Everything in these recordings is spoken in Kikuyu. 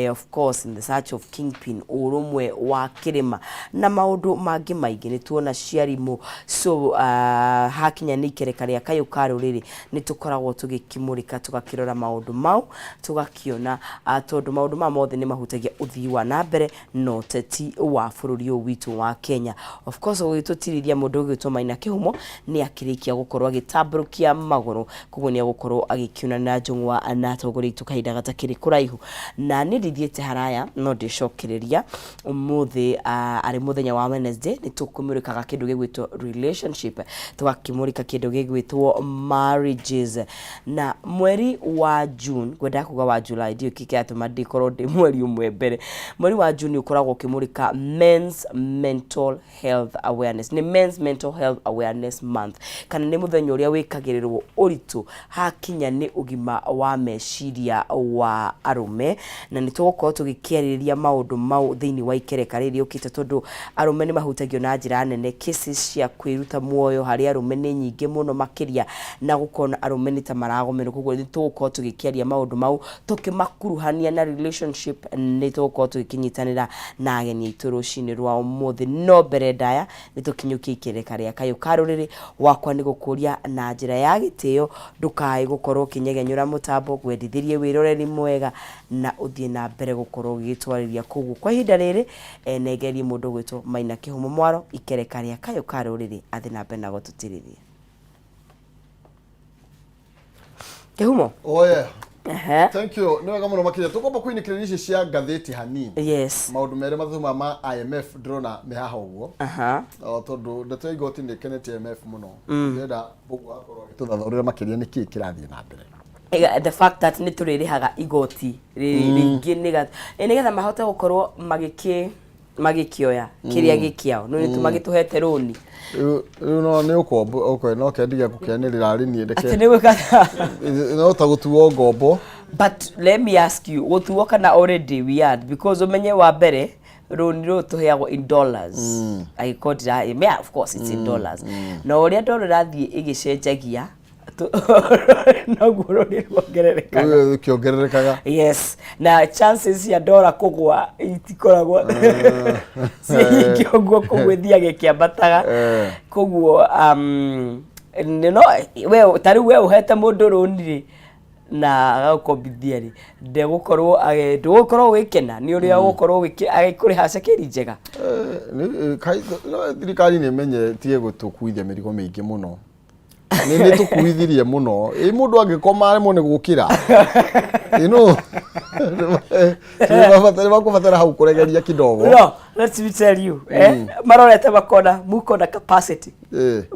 Of course, in the search of kingpin, ũrũmwe wa kĩrĩma na maũndũ mangĩ maingĩ nĩ tuona ciarimũ. So hakinya nĩ ikereka rĩa kayũ ka rũrĩrĩ, nĩ tũkoragwo tũgĩkĩmũrĩka, tũgakĩrora maũndũ mau, tũgakĩona tondũ maũndũ maya mothe nĩ mahutagia ũthii wa na mbere na ũteti wa bũrũri ũyũ witũ wa Kenya. Of course, ũgĩtũtirithia mũndũ ũgwĩtwo Maina Kĩhumo nĩ akĩrĩkia gũkorwo agĩtambũrũkia magũrũ, koguo nĩ egũkorwo agĩkiona na njũng'wa na atongoria aitũ kahinda gatakĩrĩ kũraihu. Na niĩ ndithiĩte haraya, no ndĩcokereria ũmũthĩ arĩ mũthenya wa Wednesday nĩ tũkũmũrĩkaga kĩndũ gĩgwĩtwo relationship, tũgakĩmũrĩka kĩndũ gĩgwĩtwo marriages. Na mweri wa June, ngwendaga kuga wa July, ndiũĩ kĩ kĩratũma ndĩkorwo ndĩ mweri ũmwe mbere. Mweri wa June nĩ ũkoragwo ũkĩmũrĩka men's mental health awareness, nĩ men's mental health awareness month, kana nĩ mũthenya ũrĩa wĩkagĩrĩrwo ũritũ hakinya nĩ ũgima wa meciria wa arũme. Na nĩ tũgũkorwo tũgĩkĩarĩrĩria maũndũ mau thĩinĩ wa ikereka rĩrĩ rĩũkĩte, tondũ arũme nĩ mahutagio na njĩra nene. Cases cia kwĩruta muoyo harĩ arũme nĩ nyingĩ mũno makĩria, na gũkona arũme nĩ ta maragomerwo. Koguo nĩ tũgũkorwo tũgĩkĩaria maũndũ mau tũkĩmakuruhania na relationship. Nĩ tũgũkorwo tũgĩkĩnyitanĩra na ageni aitũ rũcinĩ rwa ũmũthĩ. No mbere ndaya nĩ tũkinyũkie ikereka rĩa kayũ ka rũrĩrĩ. Wakwa nĩ gũkũria na njĩra ya gĩtĩo, ndũkae gũkorwo ũkĩnyegenyũra mũtambo, ngwendithĩrie wĩroreri mwega na ũthiĩ na mbere gũkorwo ũgĩgĩtwarĩria. Koguo kwa ihinda rĩrĩ nengerie mũndũ ũgwĩtwo Maina Kĩhumo Mwaro ikereka rĩa kayũ ka rũrĩrĩ athiĩ na mbere na gũtũtirithia. Kĩhumo. Oh yeah. Ehe. Thank you. Nĩ wega mũno makĩria. Tũkwamba kũinĩkĩrĩria ici cia ngathĩti hanini. Yes. Maũndũ merĩ matatũ ma IMF ndĩrona me haha ũguo. O, tondũ ndeto ya igoti nĩ ĩkenetie IMF mũno. Ndĩrenda ũguo akorwo agĩtũthathaũrĩra makĩria nĩkĩĩ kĩrathiĩ na mbere. The fact that nĩ tũrĩrĩhaga igoti rĩingĩ nĩgetha mahote gũkorwo magĩkĩoya kĩrĩa gĩkĩao, no nĩ magĩtũhete rũni. Rĩu no nĩ ũkombo okay, no kendige gũkenĩrĩra arĩ niĩ atĩ ndeke nĩ gwĩka no ta gũtuo ngombo. But let me ask you, gũtuo kana already we are, because ũmenye wa mbere rũni rũrũ tũheagwo in dollars, angĩkorwo ndira, yeah, of course it's in dollars, na ũrĩa dollar ĩrathiĩ ĩgĩcenjagia noguo rũni ruongererekaga. Rĩu kĩongererekaga. Yes, na chances cia ndora kũgwa itikoragwo ciĩ nyingĩ ũguo, koguo ĩthiaga ĩkĩambataga. Koguo no we ta rĩu we ũhete mũndũ rũni rĩ na agagũkombithia rĩ, ndegũkorwo ndũgũkorwo ũgĩkena nĩ ũrĩa ũgũkorwo agĩkũrĩha cekeri njega. No thirikari nĩ ĩmenye tige gũtũkuithia mĩrigo mĩingĩ mũno. Nĩ tũkuithirie mũno. Ĩ mũndũ angĩkoma aremwo nĩ gũkĩra ĩno nĩ makũbatara hau kũregeria kidogo. No let me tell you, marorete makona muko na capacity.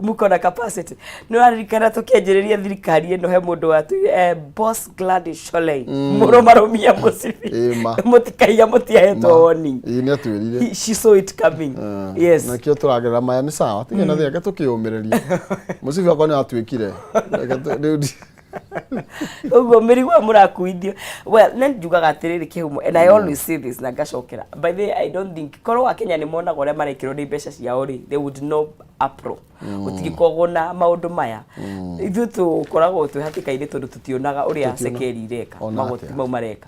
Muko na capacity. Nĩ ũraririkana tũkĩanjĩrĩria thirikari ĩno, he mũndũ watuire boss Gladys Sholei mũrũmarũmia mũcibi. Ĩma. Mũtikaiya, mũtiahetwo warning. Ĩ nĩ atwĩrire. She saw it coming, yes. Nakĩo tũragerera maya nĩ sawa, tiga na reke tũkĩũmĩrĩrie mũcibi wakwa nĩ watuĩkire. Reke rĩu Ũguo mĩrigo ĩyo mũrakuithio, well, nĩ njugaga atĩrĩrĩ Kĩhumo, and I always say this na ngacokera, by the way, I don't think korwo Akenya nĩ monaga ũrĩa marekĩrwo nĩ mbeca ciao rĩ, they would know apro gũtigĩkoragwo na maũndũ maya. Ithuĩ tũkoragwo twĩ hatĩka-inĩ tondũ tũtionaga ũrĩa cekeri ireka. Ona magoti atĩa. mau mareka,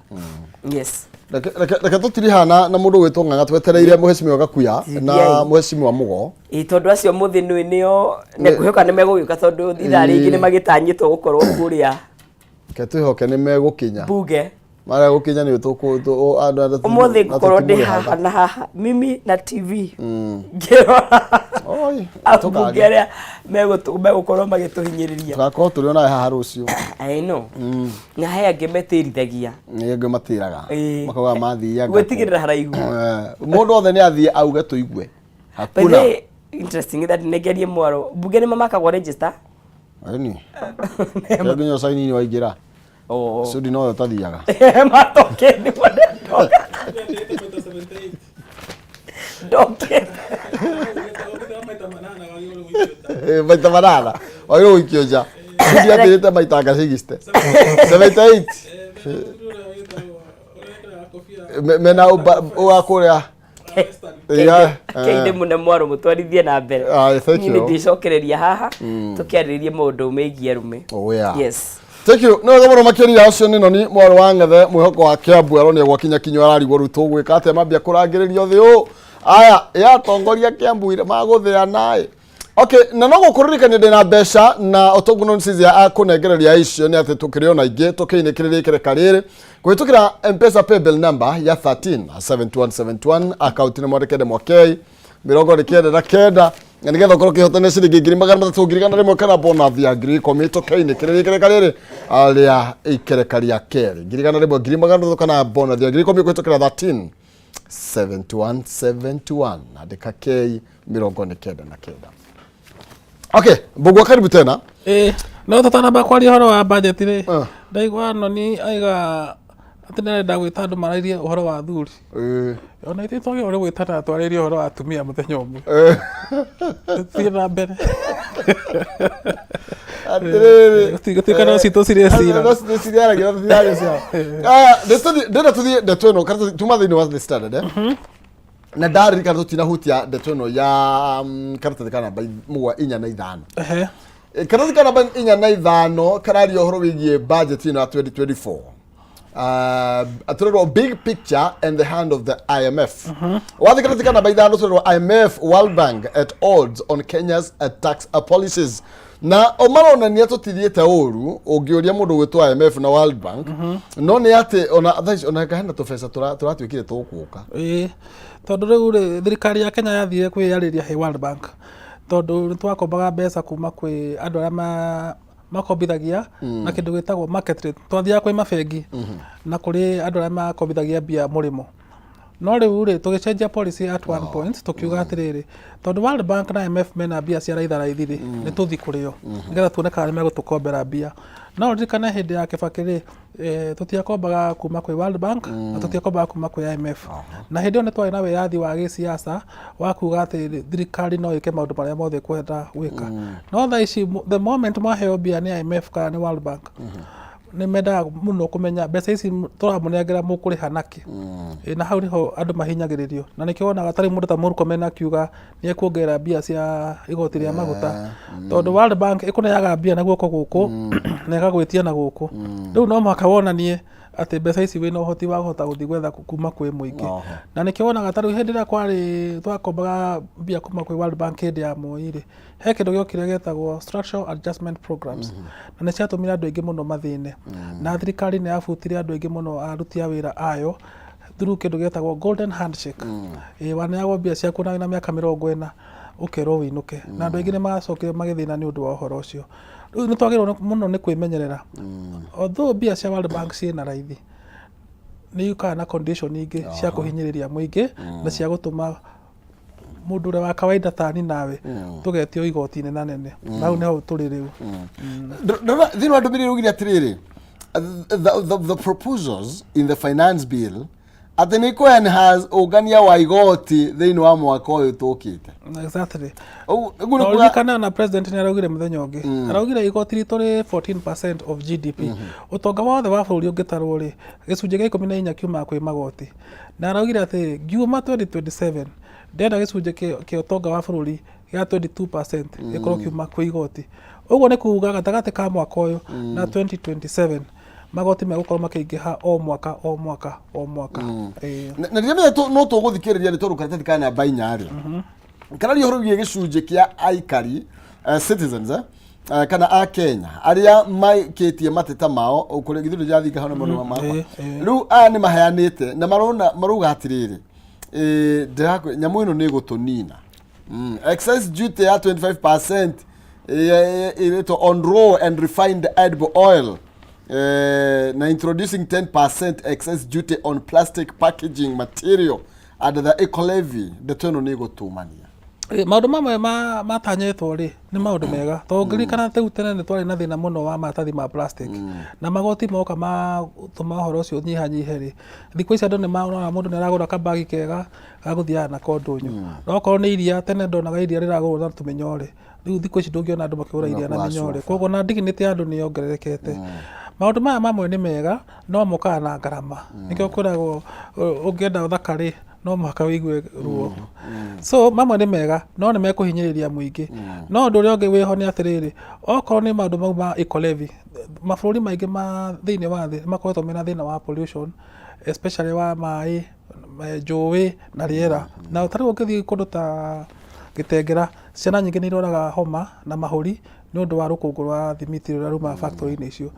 yes. Reke tũtiriha na mũndũ gwĩtwo Ng'ang'a, twetereire mũhecimiwa Gakuya na Tiririai. mũhecimiwa Mũgo. Ĩ tondũ acio mũthĩ nĩ nĩo nĩkwĩhoka nĩ megũgĩũka, tondũ ithaa rĩngĩ nĩ magĩtanyĩtwo gũkorwo kũrĩa. Reke twĩhoke nĩ megũkinya. Bunge. Marĩa gũkinya nĩ andũ Ũmũthĩ ngũkorwo ndĩ haha na haha mimi na TV ngĩrora Oi, ambunge arĩa megũkorwo magĩtũhinyĩrĩria. Tũgakorwo tũrĩ onawe haha rũciũ. I know. Na he angĩ metĩrithagia. Nĩ angĩ matĩraga. Makauga mathiaga. Gwĩtigĩrĩra haraihu. Mũndũ othe nĩ athiĩ auge tũigue. By Hakuna. the way, interesting that negerie mwaro mbunge nĩ mamakagwo register. Ĩni. Kĩo nginya ũcaini waingĩra. Oh. Sudi no ũtathiaga. Matoke nĩguo ndoka ndokĩte. Maita manana. Wagĩrĩirwo gũikio nja. Sudi atĩrĩte maita anga 60. 78. Mena wa kũrĩa. Yeah, keinde mũne mwaro mũtwarithie na mbere. Aye, thank Niĩ you. nĩ ndĩcokereria haha tũkĩarĩrĩrie maũndũ megiĩ arũme. Oh, yeah. Yes. Thank you. Nĩ wega mũno makĩria ũcio nĩ noni mwarĩ wa ng'ethe mwĩhoko wa Kĩambu aronio gwakinya kinyo ararigwo rĩu tũgwĩka atĩa mambia kũrangĩrĩrio thĩ ũũ aya yatongoria Kĩambu magũthĩa naĩ. Okay, na no gũkũririkania ndĩ na mbeca na ũtongu no nĩcizi ya kũnengereria icio nĩ atĩ tũkĩrĩ ona ingĩ tũkĩinĩkĩrĩria ikereka rĩrĩ kũhĩtũkĩra M-Pesa paybill number ya 13 7171 akaunti nĩ mwandĩke ndemwa K 99 na nĩgetha ũkorwo ũkĩhotania ciringi 300,000 101,000 kana bonathi ya 10,000 tũkĩinĩkĩrĩria ikereka rĩrĩ rĩa ikereka rĩa kerĩ 101,000 300,000 kana bonathi ya 10,000 kũhĩtũkĩra 13 71 71 andĩka K 99. Okay, Mbugua karibu tena. Ĩĩ, no tũtanamba kwaria ũhoro wa budget rĩ, Ah. ndaigua noni aiga atĩ nĩarenda gwĩta andũ marairie ũhoro wa athuri. Ona ithuĩ twagĩrĩirwo nĩ gwĩtana twarĩrie ũhoro wa atumia mũthenya ũmwe. Tũthiĩ na mbere. Atĩrĩrĩ. Gũtuĩka no citũ cirĩ cira. No citũ ciriaragia, no citiraria ciao. Aya, ndĩrenda tũthiĩ ndeto ĩno kana tuma thĩinĩ wa The Standard, eh? Na ndaririkana tũtinahutia ndeto ĩno ya karatathi ka namba mũgwa inya na ithano. Karatathi ka namba inya na ithano kararia ũhoro wĩgiĩ budget ĩno ya 2024. Atũrerwo big picture and the hand of the IMF. Wathiĩ karatathi ka namba ithano tũrerwo IMF World Bank at odds on Kenya's tax policies. Na o maronania tũtithiĩte ũru ũngĩũria mũndũ gwĩtwo IMF na World Bank no nĩ atĩ ona thaa ici ona hena tũbeca tũratuĩkire tũgũka. Ĩĩ, tondũ rĩu rĩ thirikari ya Kenya yathire kwĩyarĩria he World Bank tondũ nĩ twakombaga mbeca kuma kwĩ andũ arĩa makombithagia na kĩndũ gĩtagwo market rate. Twathiaga kwĩ mabengi na kũrĩ andũ arĩa makombithagia mbia mũrĩmo. No rĩu rĩ tũgĩcenjia policy at one point tũkiuga atĩrĩrĩ tondũ World Bank na IMF mena mbia cia raitha raithi rĩ nĩ tũthi kũrĩ o nĩgetha tuone kana nĩ megũtũkombera mbia. No ũririkane hĩndĩ ya Kibaki rĩ tũtiakombaga kuma kwĩ World Bank na tũtiakombaga kuma kwĩ IMF. Na hĩndĩ ĩyo nĩ twarĩ na wĩyathi wa gĩsiasa wa kuga atĩ thirikari no ĩke maũndũ marĩa mothe ĩkwenda gwĩka. No thaa ici the moment mwaheo mbia nĩ IMF kana nĩ World Bank nĩ mendaga mũno kũmenya mbeca ici tũramũnengera mũkũrĩha nakĩ. Na hau nĩho andũ mahinyagĩrĩrio na nĩkĩo wonaga ta rĩu mũndũ ta Murkomen akiuga nĩ ekuongerera mbia cia igoti rĩa maguta tondũ World Bank ĩkũneaga mbia na guoko gũkũ na ĩgagwĩtia na gũkũ. Rĩu no mũhaka wonanie atĩ mbeca ici wĩna ũhoti wa kũhota gũthiĩ gwetha kuma kwĩ mũingĩ. Na nĩkĩo wonaga ta rĩu hĩndĩ ĩrĩa kwarĩ twakombaga mbia kuma kwĩ World Bank hĩndĩ ya Moi rĩ, he kĩndũ gĩokire gĩetagwo structural adjustment programs na nĩ ciatũmire andũ aingĩ mũno mathĩne. Na thirikari nĩ yabutire andũ aingĩ mũno aruti a wĩra ayo through kĩndũ gĩetagwo golden handshake. Ĩĩ waneagwo mbia ciaku na wĩna mĩaka 40 ũkerwo wĩinũke. Na andũ aingĩ nĩ macokire magĩthĩna nĩ ũndũ wa ũhoro ũcio. Rĩu nĩ twagĩrĩirwo mũno nĩ kwĩmenyerera. Although mbia cia World Bank ciĩna raithi, nĩ yũkaga na condition ingĩ cia kũhinyĩrĩria mũingĩ na cia gũtũma mũndũ ũrĩa wa kawaida tani nawe tũgetio igoti nena nene. Na hau nĩho tũrĩ rĩu. Ndona thĩinĩ wa ndũmĩrĩri ugire atĩrĩrĩ the proposals in the finance bill atĩ nĩ kũ enhance ũngania wa igoti thĩinĩ wa mwaka ũyũ tũkĩte. Exactly. Ũguo nĩ Na kuga ũririkane ona president nĩ araugire mũthenya ũngĩ araugire igoti ritũ rĩ 14% of GDP. Ũtonga wothe wa bũrũri ũngĩtarwo rĩ gĩcunjĩ gĩa 14 kiumaga kwĩ magoti. Na araugire atĩ ngiuma 2027 ndĩrenda gĩcunjĩ kĩa ũtonga wa bũrũri gĩa 22% gĩkorwo kiuma kwĩ igoti. Ũguo nĩ kuga gatagatĩ ka mwaka ũyũ na 2027 magoti megũkorwo makĩingĩha o mwaka o mwaka o mwaka. Ĩĩ. Na ndiramenya no tũgũthikĩrĩria nĩ tondũ karatathi ka namba inya rĩ kararia ũhoro wĩgiĩ gĩcunjĩ kĩa aikari citizens kana a Kenya arĩa maikĩtie mateta mao kũrĩ githĩ ndĩrathinga hau nĩ mũndũ makwa. Rĩu aya nĩ maheanĩte na marona marauga atĩrĩrĩ nyamũ ĩno nĩ ĩgũtũnina. Excise duty ya 25% ĩrĩtwo on raw and refined edible oil na introducing 10% excise duty on plastic packaging material and the eco levy ndeto ĩno nĩ ĩgũtũmania. Maũndũ mamwe matanyĩtwo rĩ nĩ maũndũ mega tondũ ũngĩririkana rĩu tene nĩ twarĩ na thĩna mũno wa maratathi ma plastic na magoti moka matũma ũhoro ũcio ũnyihanyihe rĩ thikũ ici andũ nĩ marona mũndũ nĩ aragũra kabagi kega ga gũthiaga nako ndũnyũ. Na okorwo nĩ iria tene ndonaga iria rĩragũrwo na tũmĩnyore rĩu thikũ ici ndũngĩona andũ makĩgũra iria na mĩnyore koguo na dignity ya andũ nĩ yongererekete. Maũndũ maya mamwe nĩ mega no mokaga na ngarama. Nĩkĩo kwĩragwo ũngĩenda ũthaka rĩ No mũhaka wĩigue ruo. So mamwe nĩ mega, no nĩ mekũhinyĩrĩria mũingĩ. No ũndũ ũrĩa ũngĩ wĩho nĩ atĩrĩrĩ, okorwo nĩ maũndũ mau ma eco levy, mabũrũri maingĩ ma thĩinĩ wa thĩ nĩ makoretwo mena thĩna wa pollution, especially wa maĩ, njũĩ na rĩera. Na ta rĩu ũngĩthiĩ kũndũ ta Gĩtengera, ciana nyingĩ nĩ irwaraga homa na mahũri nĩ ũndũ wa rũkũngũ rwa thimiti rũrĩa rumaga factory-inĩ icio.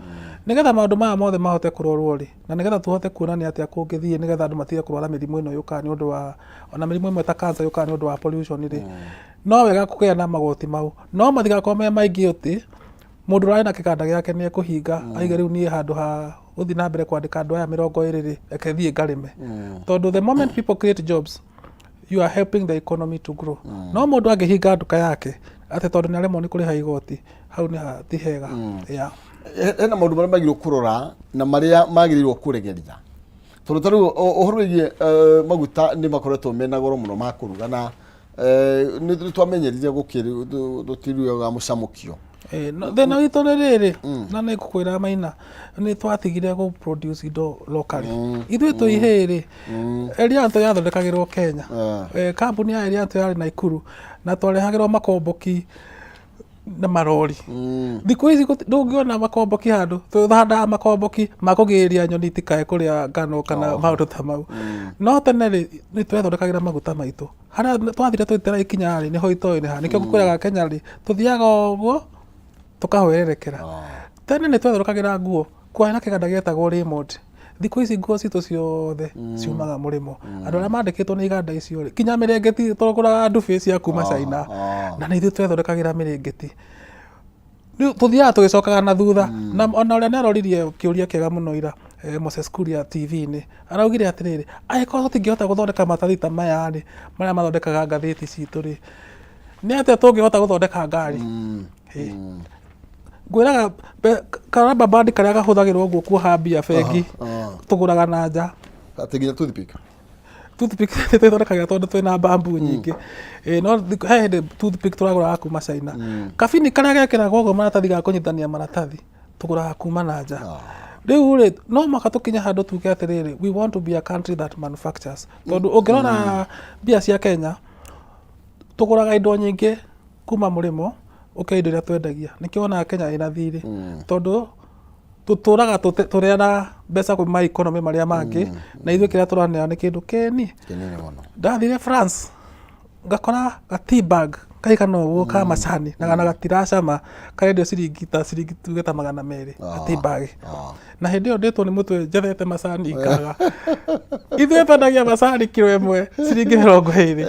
Nĩgetha maũndũ maya mothe mahote kũrorwo rĩ, na nĩgetha tũhote kuona nĩ atĩa kũngĩthiĩ nĩgetha andũ matige kũrwara mĩrimũ ĩno yũkaga nĩ ũndũ wa, ona mĩrimũ ĩmwe ta cancer yũkaga nĩ ũndũ wa pollution rĩ, no wega kũgĩa na magoti mau, no matigakorwo me maingĩ atĩ mũndũ ũrarĩ na kĩganda gĩake nĩ ekũhinga aige rĩu niĩ handũ ha gũthiĩ na mbere kwandĩka andũ aya 20 rĩ, reke thiĩ ngarĩme. Tondũ the moment people create jobs, you are helping the economy to grow. No mũndũ angĩhinga nduka yake atĩ tondũ nĩ aremwo nĩ kũrĩha igoti, hau nĩ ti hega. Yeah. Hena maũndũ marĩa magĩrĩirwo kũrora na marĩa magĩrĩirwo kũregeria, tondũ ta rĩu ũhoro wĩgiĩ maguta nĩ makoretwo mena goro mũno ma kũruga, na nĩ twamenyerire tũtirugaga mũcamũkio. No, thĩna witũ nĩ rĩrĩ, na nĩ ngũkwĩra Maina, nĩ twatigire gũ produce indo locally. Ithuĩ twĩ ihĩĩ rĩ, Elianto yathondekagĩrwo Kenya. Kambuni ya Elianto yarĩ Naikuru na twarehagĩrwo makomboki na marori. Thikũ ici ndũngĩona makomboki handũ. Tũhandaga makomboki ma kũgirĩrĩria nyoni itikae kũrĩa ngano kana maũndũ ta mau. No tene rĩ, nĩ twethondekagĩra maguta maitũ. Harĩa twathire tũgĩtera ikinya rĩ, nĩho itoĩ nĩ ha. Nĩkĩo ngũkwĩraga Kenya rĩ, tũthiaga ũguo tũkahwererekera. Tene nĩ twethondekagĩra nguo, kwarĩ na kĩganda gĩetagwo Raymond. Thikũ ici nguo citũ ciothe ciumaga mũrĩmo. Andũ arĩa mandĩkĩtwo nĩ iganda icio rĩ, nginya mĩrĩngĩti tũgũraga ndubi cia kuma China. Na nĩ ithuĩ twethondekagĩra mĩrĩngĩti. Rĩu tũthiaga tũgĩcokaga na thutha. Na ona ũrĩa nĩ aroririe kĩũria kĩega mũno ira, Moses Kuria TV-inĩ, araugire atĩrĩrĩ, angĩkorwo tũtingĩhota gũthondeka maratathi ta maya rĩ, marĩa mathondekaga ngathĩti citũ rĩ, nĩ atĩa tũngĩhota gũthondeka ngari? Ngwĩraga karaba band karĩa kahũthagĩrwo ũguo kuoha mbia bengi, tũgũraga na nja. Atĩ nginya toothpick? Toothpick nĩ twĩthondekagĩra tondũ twĩna bamboo nyingĩ. Ĩĩ, no he hĩndĩ toothpick tũragũraga kuma China. Kabini karĩa gekĩragwo ũguo maratathi ga kũnyitithania maratathi tũgũraga kuma na nja. Rĩu rĩ, no mũhaka tũkinye handũ tuge atĩrĩrĩ, we want to be a country that manufactures. Tondũ ũngĩrora mbia cia Kenya, tũgũraga indo nyingĩ kuma mũrĩmo ũkĩra indo iria twendagia. Nĩkĩo wonaga Kenya ĩna thirĩ, tondũ tũtũraga tũrĩanaga mbeca kwĩ ma economy marĩa mangĩ, na ithuĩ kĩrĩa tũraneana nĩ kĩndũ kĩni. Kĩnini mũno. Ndathire France ngakora ga tea bag kaigana ũguo ka macani na na gatiracama, karendio ciringi ta ciringi tuge ta 200, ga tea bag. Na hĩndĩ ĩyo ndĩtwo nĩ mũtwe njethete macani ikaga. Ithuĩ twendagia macani kiro 1 ciringi 20.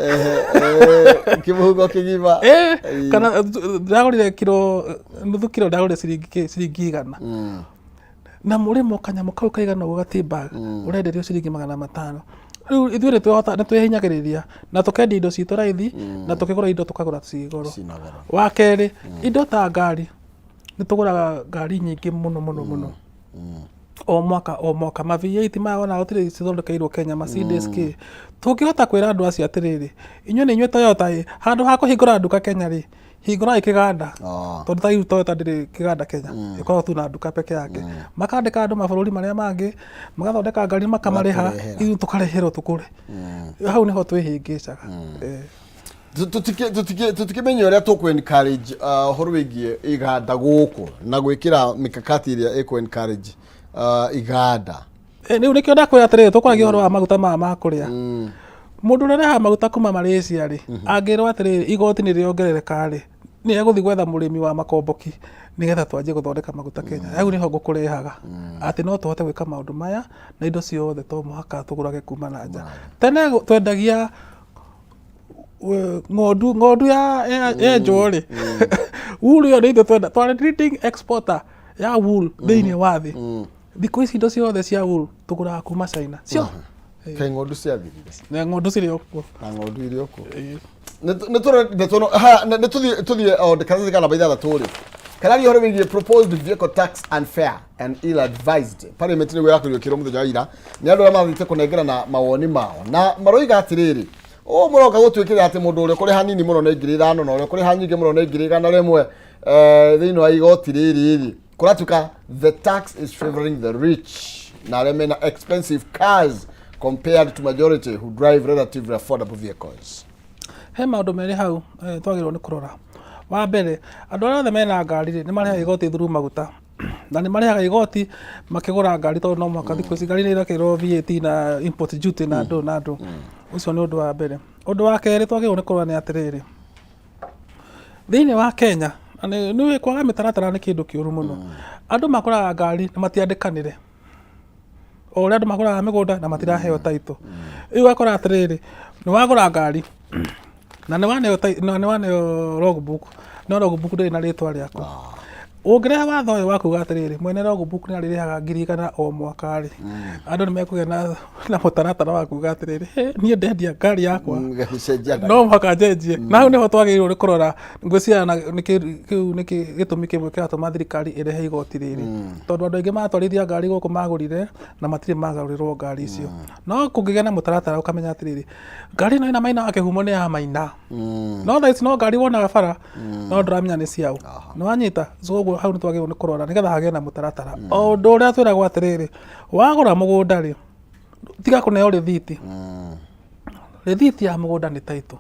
Kĩmũhuko kĩgima. Kana ndagũrire kiro, nuthu kiro ndagũrire ciringi kĩ, ciringi 100. Na mũrĩmo kanyamũ kau kaigana ũguo ga tea bag ũrenderio ciringi 500. Rĩu ithuĩ nĩ twĩhota, nĩ twĩhinyagĩrĩria na tũkendia indo citũ raithi, na tũkĩgũra indo tũkagũra ci goro. Cina goro. Wa kerĩ, indo ta ngari, nĩ tũgũraga ngari nyingĩ mũno mũno mũno. O mwaka o mwaka, ma V8 maya wona gũtirĩ cithondekeirwo Kenya, Mercedes kĩ. Tũngĩhota kwĩra andũ acio atĩrĩrĩ, inyuĩ nĩ inyuĩ Toyota ĩ, handũ ha kũhingũra nduka Kenya rĩ, hingũrai kĩganda. Tondũ ta rĩu Toyota ndĩrĩ kĩganda Kenya, ĩkoragwo tu na nduka peke yake. Makandĩka andũ mabũrũri marĩa mangĩ, magathondeka ngari makamarĩha, Magatũrehera. ithuĩ tũkareherwo tũgũre. Hau nĩho twĩhĩngĩcaga. Tũtikĩmenya ũrĩa tũkũ encourage ũhoro wĩgiĩ iganda gũkũ na gwĩkĩra mikakati ĩrĩa ĩkũ encourage iganda. Rĩu nĩkĩo ndakwĩra atĩrĩrĩ, tũkwaragia ũhoro wa maguta maya ma kũrĩa. Mũndũ ũrĩa ũrehaga maguta kuma Malaysia rĩ, angĩrwo atĩrĩrĩ, igoti nĩ rĩongerereka rĩ, nĩ egũthiĩ gwetha mũrĩmi wa makomboki nĩgetha twanjie gũthondeka maguta Kenya. Hau nĩho ngũkũrehaga atĩ no tũhote gwĩka maũndũ maya na indo ciothe to mũhaka tũgũrage kuma na nja. Tene twendagia ng'ondu yenjwo rĩ, wool ĩyo nĩ ithuĩ twenda, twarĩ leading exporter ya wool thĩinĩ wa thĩ. Thikũ ici indo ciothe cia wool tũgũraga kuma China cio. Kaĩ ng'ondu ciathirire? Na ng'ondu cirĩ o kuo. Na ng'ondu irĩ o kuo. Nĩ tũthiĩ o karatathi ka namba 6 rĩ, kararia ũhoro wĩgiĩ proposed vehicle tax, unfair and ill advised. Parliament nĩguo ĩrakorirwo ĩkĩrwo mũthenya wa ira nĩ andũ arĩa mathiĩte kũnengerana mawoni mao, na maroiga atĩrĩrĩ, ũũ mũroka gũtwĩkĩrĩra atĩ mũndũ ũrĩa ũkũrĩha nini mũno nĩ 5,000 na ũrĩa ũkũrĩha nyingĩ mũno nĩ 100,000 thĩinĩ wa igoti rĩrĩ rĩ, kũratuĩka the tax is favoring the rich na arĩa mena expensive cars. compared to majority who drive relatively affordable vehicles. He maũndũ merĩ hau twagĩrĩirwo nĩ kũrora. Wa mbere, andũ arĩa othe mena ngari rĩ, nĩ marĩhaga igoti through maguta. Na nĩ marĩhaga igoti makĩgũra ngari tondũ no mũhaka thikũ ici ngari nĩ irekĩrwo VAT na import duty na ndũ na ndũ. Ũcio nĩ ũndũ wa mbere. Ũndũ wa kerĩ twagĩrĩirwo nĩ kũrora nĩ atĩrĩrĩ, thĩinĩ wa Kenya, na nĩ ũĩ kwaga mĩtaratara nĩ kĩndũ kĩũru mũno. Andũ magũraga ngari na matiandĩkanĩre. O ũrĩa andũ magũraga mĩgũnda na matiraheo title. Rĩu ũgakora atĩrĩrĩ, nĩ wagũra ngari na nĩ waneo na nĩ waneo logbook, no logbook ndĩrĩ na rĩtwa rĩaku. Ũngĩrehe watho ũyũ wa kuga atĩrĩrĩ, mwene logbook nĩ arĩrĩhaga 100,000 o mwaka rĩ, andũ nĩ mekũgĩa na mũtaratara wa kuga atĩrĩrĩ, "Hĩ, niĩ ndendia ngari yakwa no mũhaka njenjie." Na hau nĩho twagĩrĩirwo nĩ kũrora. Ngwĩciria na nĩ kĩu nĩ gĩtũmi kĩmwe kĩratũma thirikari ĩrehe igoti rĩrĩ, tondũ andũ aingĩ matwarithia ngari gũkũ magũrire na matirĩ magarũrĩrwo ngari icio. No kũngĩgĩa na mũtaratara ũkamenya atĩrĩrĩ, ngari ĩno ĩna Maina wa Kĩhumo nĩ ya Maina, no thaa ici no ngari wonaga bara no ndũramenya nĩ ciaũ. Nĩ wanyita? So ũguo hau nĩ twagĩrĩirwo nĩ kũrora nĩgetha hagĩe na mũtaratara. O ũndũ ũrĩa twĩragwo atĩrĩrĩ, wagũra mũgũnda rĩ, tiga kũneo rĩthiti. Rĩthiti ya mũgũnda nĩ title.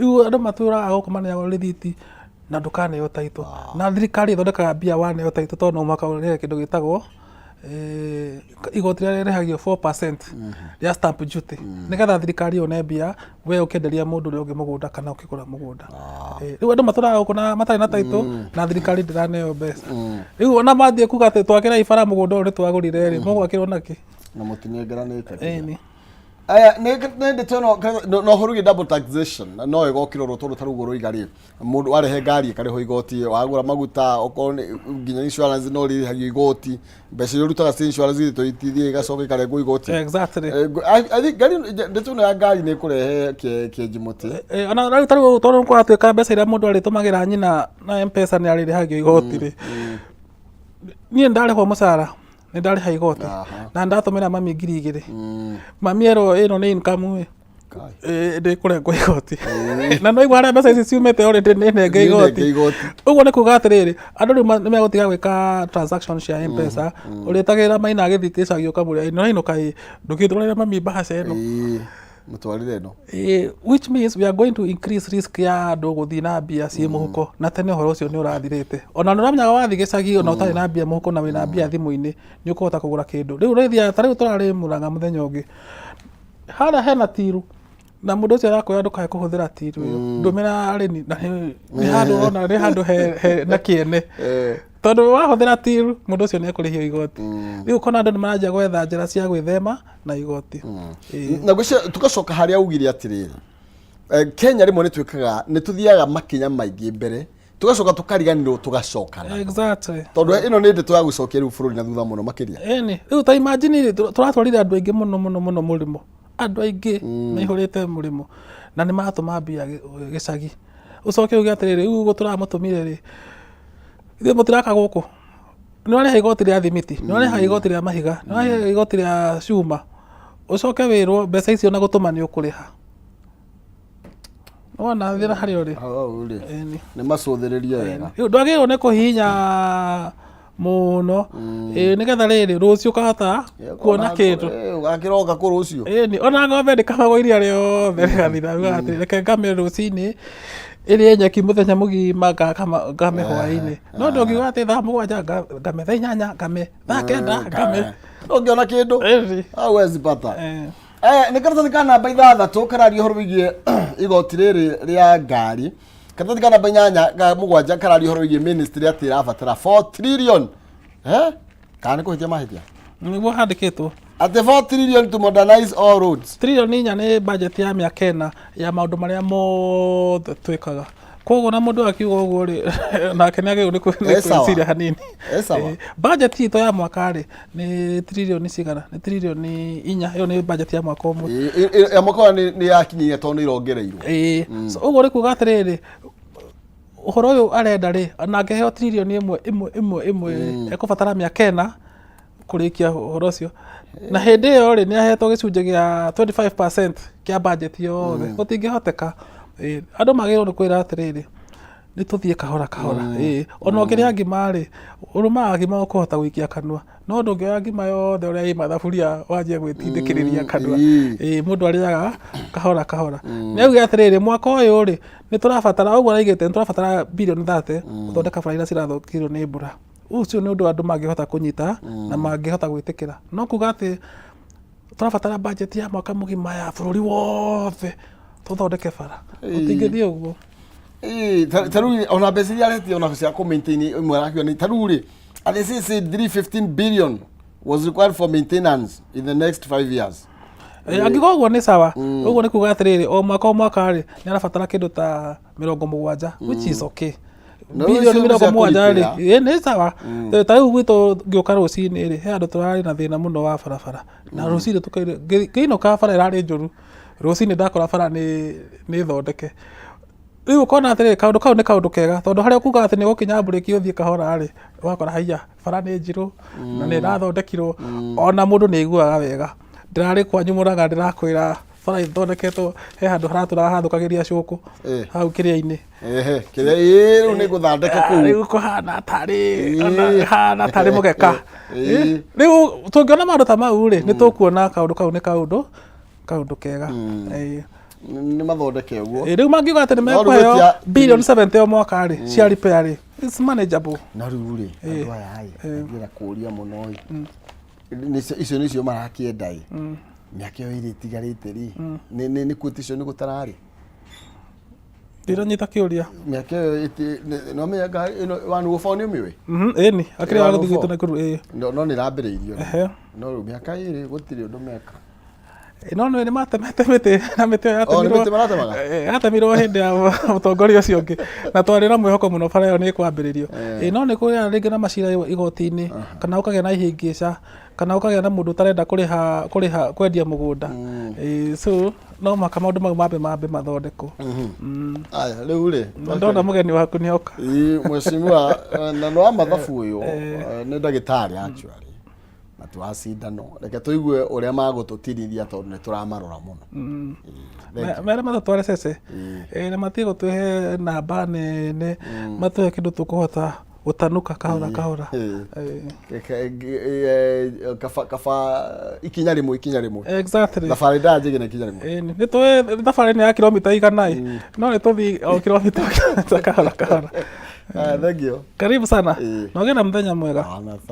Rĩu andũ matũraga gũkũ maneagwo rĩthiti na ndũkaneo title. Na thirikari ĩthondekaga mbia waneo title tondũ no mũhaka ũrĩhe kĩndũ gĩtagwo igoti rĩrĩa rĩrĩhagio 4% rĩa stamp duty, nĩgetha thirikari yone mbia we ũkĩenderia mũndũ ũrĩa ũngĩ mũgũnda kana ũkĩgũra mũgũnda. Rĩu andũ matũraga gũkũ na matarĩ na title na thirikari ndĩraneo mbeca. Rĩu ona mathiĩ kuga atĩ twakĩra ibara mũgũnda ũyũ nĩ twagũrire rĩ, mũgwakĩrwo nakĩ? Na mũtinengeranĩte. Ĩni. Aya, nĩ ndeto ĩno na ũhoro wĩgiĩ double taxation no ĩgokĩrorwo tondũ ta rĩu ũguo ũroiga rĩ, mũndũ warehe ngari ĩkarĩhwo igoti, wagũra maguta, okorwo nĩ nginya insurance no rĩrĩhagio igoti, mbeca iria ũrutaga cia insurance githĩ to itithiĩ igacoka ikarengwo igoti. Exactly. I think ngari, ndeto ĩno ya ngari nĩ ĩkũrehe kĩenji mũtĩ. Ona rĩu ta rĩu tondũ kũratuĩka mbeca iria mũndũ arĩtũmagĩra nyina na M-Pesa nĩ arĩrĩhagio igoti rĩ, niĩ ndarĩhwo mũcara nĩ ndarĩha igoti na ndatũmĩra mami 2000, mami erwo ĩno nĩ income ĩ. Kai. Ndĩkũrengwo igoti na no igua harĩa mbeca ici ciumĩte already nĩ nenge igoti. Nĩ igoti. Ũguo nĩ kuga atĩrĩrĩ, andũ rĩu nĩ megũtiga gwĩka transaction cia M-Pesa. Ũrĩtagĩrĩra Maina agĩthiĩ gĩcagi ũkamũria, "Ĩ, nĩũrainũka? Ĩ, ndũkĩtwarĩre mami mbahaca ĩno." Ĩĩ, mũtwarĩre ĩno. Which means we are going to increase risk ya andũ gũthiĩ na mbia ciĩ mũhuko, na tene ũhoro ũcio nĩ ũrathirĩte. Ona nĩ ũramenyaga wathiĩ gĩcagi ona ũtarĩ na mbia mũhuko na wĩna mbia thimũ-inĩ nĩ ũkũhota kũgũra kĩndũ. Rĩu ũrĩthiaga ta rĩu tũrarĩ Mũrang'a mũthenya ũngĩ, harĩa hena tiru na mũndũ ũcio arakwĩra ndũkae kũhũthĩra tiru ĩyo, ndũmĩra arĩmi na nĩ handũ ũrona nĩ handũ he na kĩene, tondũ wahũthĩra tiru mũndũ ũcio nĩ ekũrĩhio igoti. Rĩu ũkona andũ nĩ maranjia gwetha njĩra cia gwĩthema na igoti. Na gwĩciria tugacoka harĩa ugire atĩrĩrĩ, Kenya rĩmwe nĩ twĩkaga, nĩ tũthiaga makinya maingĩ mbere, tugacoka tukariganirwo, tugacoka na tondũ ĩno nĩ ndeto ya gũcokia rĩu bũrũri na thutha mũno makĩria. Ĩni, rĩu ta imagine rĩ, tũratwarire andũ aingĩ mũno mũno mũno mũrĩmo, andũ aingĩ maihũrĩte mũrĩmo na nĩ maratũma mbia gĩcagi. Ũcoke uge atĩrĩrĩ, rĩu ũguo tũramũtũmire rĩ, ithuĩ mũtiraka gũkũ, nĩ ũrarĩha igoti rĩa thimiti, nĩ ũrarĩha igoti rĩa mahiga, nĩ ũrarĩha igoti rĩa cuma, ũcoke wĩrwo mbeca icio na gũtũma nĩ ũkũrĩha. Wona thĩna harĩa ũrĩ? Hau rĩ. Ĩni. Nĩ macũthĩrĩrie wega. Rĩu ndwagĩrĩirwo nĩ kũhihinya mũno, ĩĩ, nĩgetha rĩrĩ rũciũ ũkahota kuona kĩndũ. Ũgakĩroka kũ rũciũ? Ĩni, ona ng'ombe ndĩkamagwo iria rĩothe rĩgathira, ugaga atĩrĩ, reke ngame rũcinĩ ĩrĩe nyeki mũthenya mũgima, ngakama ngame hwaĩ-inĩ. No ndũngiuga atĩ thaa 7 ngame, thaa 8 ngame, thaa 9 ngame. Ndũngĩona kĩndũ. Ĩni. Hauwezi pata. Nĩ karatathi ka namba 6 kararia ũhoro wĩgiĩ igoti rĩrĩ rĩa ngari. Karatathi ka namba 8 ga 7 kararia ũhoro wĩgiĩ ministry atĩ ĩrabatara 4 trillion. Kana nĩ kũhĩtia mahĩtia? Nĩguo handĩkĩtwo. Atĩ 4 trillion to modernize all roads. Tririoni 4 nĩ budget ya mĩaka 4 ya maũndũ marĩa mothe twĩkaga. Koguo na mũndũ akiuga ũguo rĩ, nake nĩ agĩrĩirwo nĩ Sawa. gwĩciria hanini. Sawa. Budget itũ ya mwaka rĩ nĩ tririoni cigana? Nĩ tririoni 4. Ĩyo nĩ budget ya mwaka ũmwe. Ya mwaka ũyũ nĩ yakinyĩire tondũ nĩ irongereirwo. Ĩĩ. So ũguo nĩ kuga atĩrĩrĩ, ũhoro ũyũ arenda rĩ, ona angĩheo tririoni ĩmwe ĩmwe ĩmwe ĩmwe, ekũbatara mĩaka 4 kũrĩkia ũhoro ũcio. Na hĩndĩ ĩyo rĩ, nĩ ahetwo gĩcunjĩ gĩa 25% kĩa budget yothe. Gũtingĩhoteka. Ĩĩ, andũ magĩrĩirwo nĩ kwĩra atĩrĩrĩ, nĩ tũthiĩ kahora kahora. Ĩĩ, ona ũngĩrĩa ngima rĩ, ũrũmaga ngima ũkũhota gũikia kanua. No ndũngĩoya ngima yothe ũrĩa ĩ mathaburia wanjie gwĩtindĩkĩrĩria kanua. Ĩĩ, mũndũ arĩaga kahora kahora. Nĩ auge atĩrĩrĩ, mwaka ũyũ rĩ, nĩ tũrabatara, ũguo araigĩte, nĩ tũrabatara birioni 30 gũthondeka bara iria cirathũkirio nĩ mbura. Ũcio nĩ ũndũ andũ mangĩhota kũnyita na mangĩhota gwĩtĩkĩra. No kuga atĩ tũrabatara budget ya mwaka mũgima ya bũrũri wothe tũthondeke bara, gũtingĩthiĩ ũguo. Ĩĩ, ta rĩu ona mbeca iria aretia ona cia kũ maintain imwe arakiuga nĩ ta rĩu rĩ and they say 315 billion was required for maintenance in the next 5 years. Angĩkorwo ũguo nĩ sawa, ũguo nĩ kuga atĩrĩrĩ, o mwaka o mwaka rĩ, nĩ arabatara kĩndũ ta 70, which is okay. No Birioni icio nĩ mĩrongo cia mũgwanja rĩ, kũripĩra. ĩ, nĩ sawa. Ta rĩu gwitũ ngĩũka rũcinĩ rĩ, he handũ tũrarĩ na thĩna mũno wa barabara, na rũcinĩ tũkaire ngĩinũka bara ĩrarĩ njũru, rũcinĩ ndakora bara nĩ thondeke. Rĩu ũkona atĩrĩrĩ, kaũndũ kau nĩ kaũndũ kega, tondũ harĩa ũkugaga atĩ nĩ ũgũkinya mburĩki ũthiĩ kahora rĩ, ũgakora haiya, bara nĩ njirũ, na nĩ ĩrathondekirwo, ona mũndũ nĩ aiguaga wega. Ndĩrarĩ kwanyu Mũrang'a ndĩrakwĩra bara ĩthondeketwo, he handũ haratũraga hathũkagĩria cũkũ, hau kĩrĩa-inĩ. Ehe, kĩrĩa ĩĩ rĩu nĩ gũthandeke kũu. Rĩu kũhana tarĩ hana tarĩ mũgeka. Rĩu tũngĩona maũndũ ta mau rĩ, nĩ tũkuona kaũndũ kau nĩ kaũndũ kega. Nĩ mathondeke ũguo. Rĩu mangiuga atĩ nĩ No rĩu mekũheo birioni 70 o mwaka rĩ, cia repair rĩ, it's manageable. Na rĩu rĩ, andũ aya ĩ, angĩenda kũria mũno ĩ. Icio nĩcio marakĩenda ĩ. Mĩaka ĩyo ĩrĩ ĩtigarĩte rĩ, nĩ kuĩte icio nĩ gũtararĩ. Ndiranyita kĩũria. Mĩaka ĩyo nĩwamenya ngari ĩno 104 nĩ ũmĩũĩ? Ĩni, akĩrĩ wa gũthiĩ gwitũ Nakuru, ĩĩ. No nĩ ĩrambĩrĩirio. No rĩu mĩaka ĩrĩ gũtirĩ ũndũ meka. No nĩ matemete mĩtĩ na mĩtĩ ĩyo Oh, nĩ mĩtĩ maratemaga? Yatemirwo hĩndĩ ya mũtongoria ũcio ũngĩ, na twarĩ na mwĩhoko mũno bara ĩyo nĩ ĩkwambĩrĩrio. No nĩ kũrĩ rĩngĩ na macira igoti-inĩ, kana ũkagĩa na ihĩngĩca, kana ũkagĩa na mũndũ ũtarenda kũrĩha kũrĩha kwendia mũgũnda. So no mũhaka maũndũ mau mambe mathondekwo. Aya, rĩu rĩ, Na ndona mũgeni waku nĩ oka. Ĩĩ, mheshimiwa, na nĩ wa mathabu ũyũ, nĩ ndagĩtarĩ actually, na ti wa cindano. Reke tũigue ũrĩa magũtũtirithia tondũ nĩ tũramarora mũno. Thank you. Mere matũtware cece. Na matige gũtũhe namba nene, matũhe kĩndũ tũkũhota gũtanuka kahora kahora. Kaba ikinya rĩmwe ikinya rĩmwe. Exactly. Thabarĩ ndanjĩge na ikinya rĩmwe. Nĩ tũĩ thabarĩ nĩ ya kilomita 100 ĩ, no nĩ tũthiĩ o kilomita kahora kahora. Thank you. Karibu sana. Na ũgĩe na mũthenya mwega.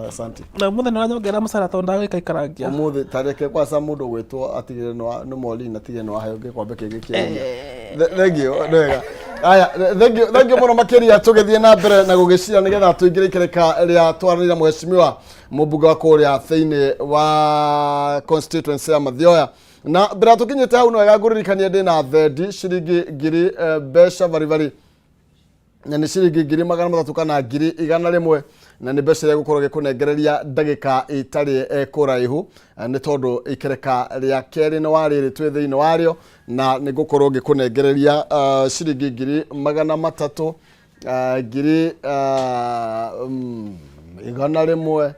Asante. Na ũmũthĩ nĩ ũranyongerera mũcara tondũ ndagũikaikarangia. Ũmũthĩ ta reke kwanza mũndũ ũgwĩtwo atigĩrĩre nĩ Maureen atigĩrĩre nĩ waheo gĩkombe kĩngĩ kĩa iria. Thank you, nĩ wega. Aya, thank you, thank you mũno makĩria tũgĩthiĩ na mbere na gũgĩcira nĩgetha tũingĩre ikereka rĩa twaranĩria mheshimiwa mũmbunge wa kũrĩa thĩinĩ wa constituency ya Mathioya. Na mbere ya tũkinyĩte hau no wega ngũririkanie ndĩna thendi ciringi ngiri mbeca baribari, na nĩ ciringi 300,000 kana 100,000, na nĩ mbeca iria gũkorwo gĩkũnengereria ndagĩka itarĩ kũraihu, nĩ tondũ ikereka rĩa kerĩ nĩ wa rĩrĩ twĩ thĩinĩ warĩo, na nĩ ngũkorwo ngĩkũnengereria ciringi 300,000, 100,000,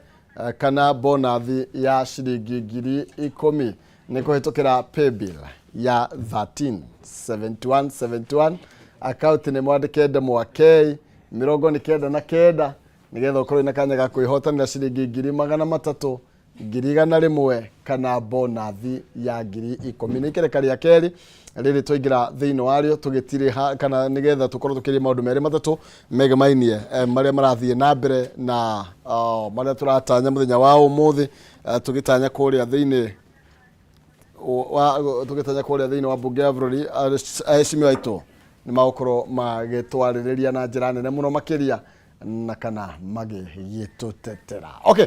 kana bonathi ya ciringi 10,000 nĩ kũhĩtũkĩra paybill ya 137171, account nĩ mwandĩke ndemwa K 99, nĩgetha ũkorwo na kanya ga kwĩhotanĩra ciringi 300,000, 100,000 kana bonathi ya 10,000. Nĩ ikereka rĩa kerĩ rĩrĩ twaingĩra thĩinĩ warĩo tũgĩtirĩha, kana nĩgetha tũkorwo tũkĩria maũndũ merĩ matatũ megemainie marĩa marathiĩ na mbere na marĩa tũratanya mũthenya wa ũmũthĩ, tũgĩtanya kũrĩa thĩinĩ wa tũgĩtanya kũrĩa thĩinĩ wa mbunge ya bũrũri, aheshimiwa aitũ nĩ magũkorwo magĩtwarĩrĩria na njĩra nene mũno makĩria na kana magĩgĩtũtetera. Okay,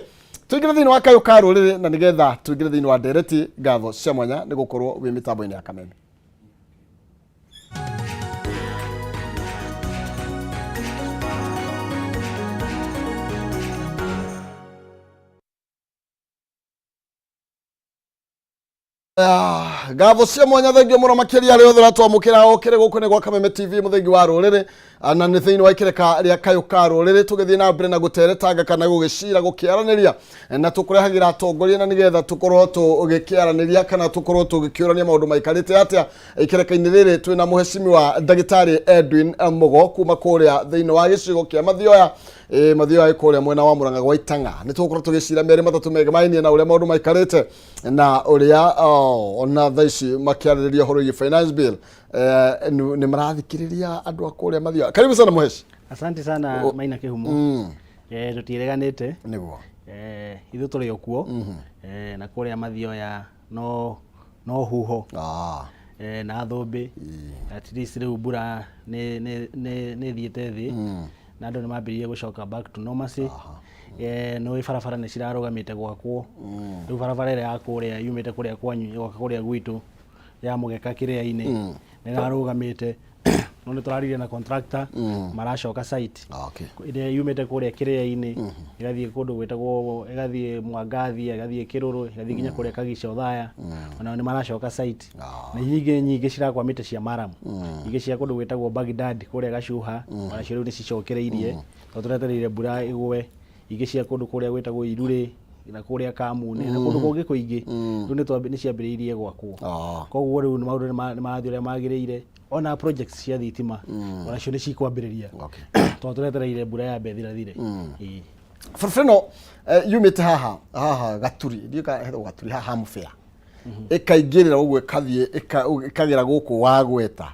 tũingĩre thĩinĩ wa kayũ ka rũrĩrĩ, na nĩgetha tũingĩre thĩinĩ wa ndereti, ngatho cia mwanya nĩ gũkorwo wĩ mĩtambo-inĩ ya Kameme. Ngatho cia mwanya, thengio mũno makĩria arĩa othe ũratwamũkĩra okĩrĩ gũkũ nĩ gwa Kameme TV, mũthengi wa rũrĩrĩ. Na nĩ thĩinĩ wa ikereka rĩa kayũ ka rũrĩrĩ tũgĩthiĩ na mbere na gũteretanga kana gũgĩcira gũkĩaranĩria na tũkũrehagĩra atongoria na nĩgetha tũkorwo tũgĩkĩaranĩria kana tũkorwo tũgĩkĩũrania maũndũ maikarĩte atĩa. Ikereka-inĩ rĩrĩ twĩna mũhecimiwa ndagĩtarĩ Edwin Mũgo kuma kũrĩa thĩinĩ wa gĩcigo kĩa Mathioya. Mathioya ĩ kũrĩa mwena wa Mũrang'a gwa Itang'a. Nĩ tũgũkorwo tũgĩcira merĩ matatũ megemainie na ũrĩa maũndũ maikarĩte na ũrĩa ona thaa ici makĩarĩrĩria ũhoro wĩgiĩ finance bill. Nĩ marathikĩrĩria andũ a kũrĩa Mathioya. Karibu sana mũheci. Asante sana Maina Kĩhumo. Tũtireganĩte. Nĩguo. Ithuĩ tũrĩ o kuo. Na kũrĩa Mathioya no huho. Na thũmbĩ. At least rĩu mbura nĩ ĩthiĩte thĩ. Na andũ nĩ mambĩrĩirie gũcoka back to normalcy. Nĩ ũĩ barabara nĩ cirarũgamĩte gwakwo. Rĩu barabara ĩrĩa ya kũrĩa yumĩte kũrĩa kwanyu ĩgoka kũrĩa gwitũ ya Mũgeka kĩrĩa-inĩ nĩ ĩrarũgamĩte. No nĩ tũraririe na contractor maracoka site. Ĩrĩa yumĩte kũrĩa kĩrĩa-inĩ ĩgathiĩ kũndũ gwĩtagwo, ĩgathiĩ Mwangathia, ĩgathiĩ Kĩrũrũ, ĩgathiĩ nginya kũrĩa Kagica Othaya. Onao nĩ maracoka site. Na iria ingĩ nyingĩ cirakwamĩte cia murram. Ingĩ cia kũndũ gwĩtagwo Baghdad kũrĩa Gacuha, onacio rĩu nĩ cicokereirie tondũ tũretereire mbura ĩgwe. Ingĩ cia kũndũ kũrĩa gwĩtagwo Irurĩ na kũrĩa Kamune na kũndũ kũngĩ kũingĩ rĩu nĩ ciambĩrĩirie gwakwo. Koguo rĩu maũndũ nĩ marathiĩ ũrĩa magĩrĩire. Ona projects cia thitima onacio nĩ cikwambĩrĩria tondũ tũretereire mbura yambe ĩthirathire. Ĩĩ. Barabara ĩno yumĩte haha Gaturi, ndiũĩ kana hetagwo Gaturi, haha Mũbĩa, ĩkaingĩrĩra ũguo ĩkathiĩ ĩkagera gũkũ Wagweta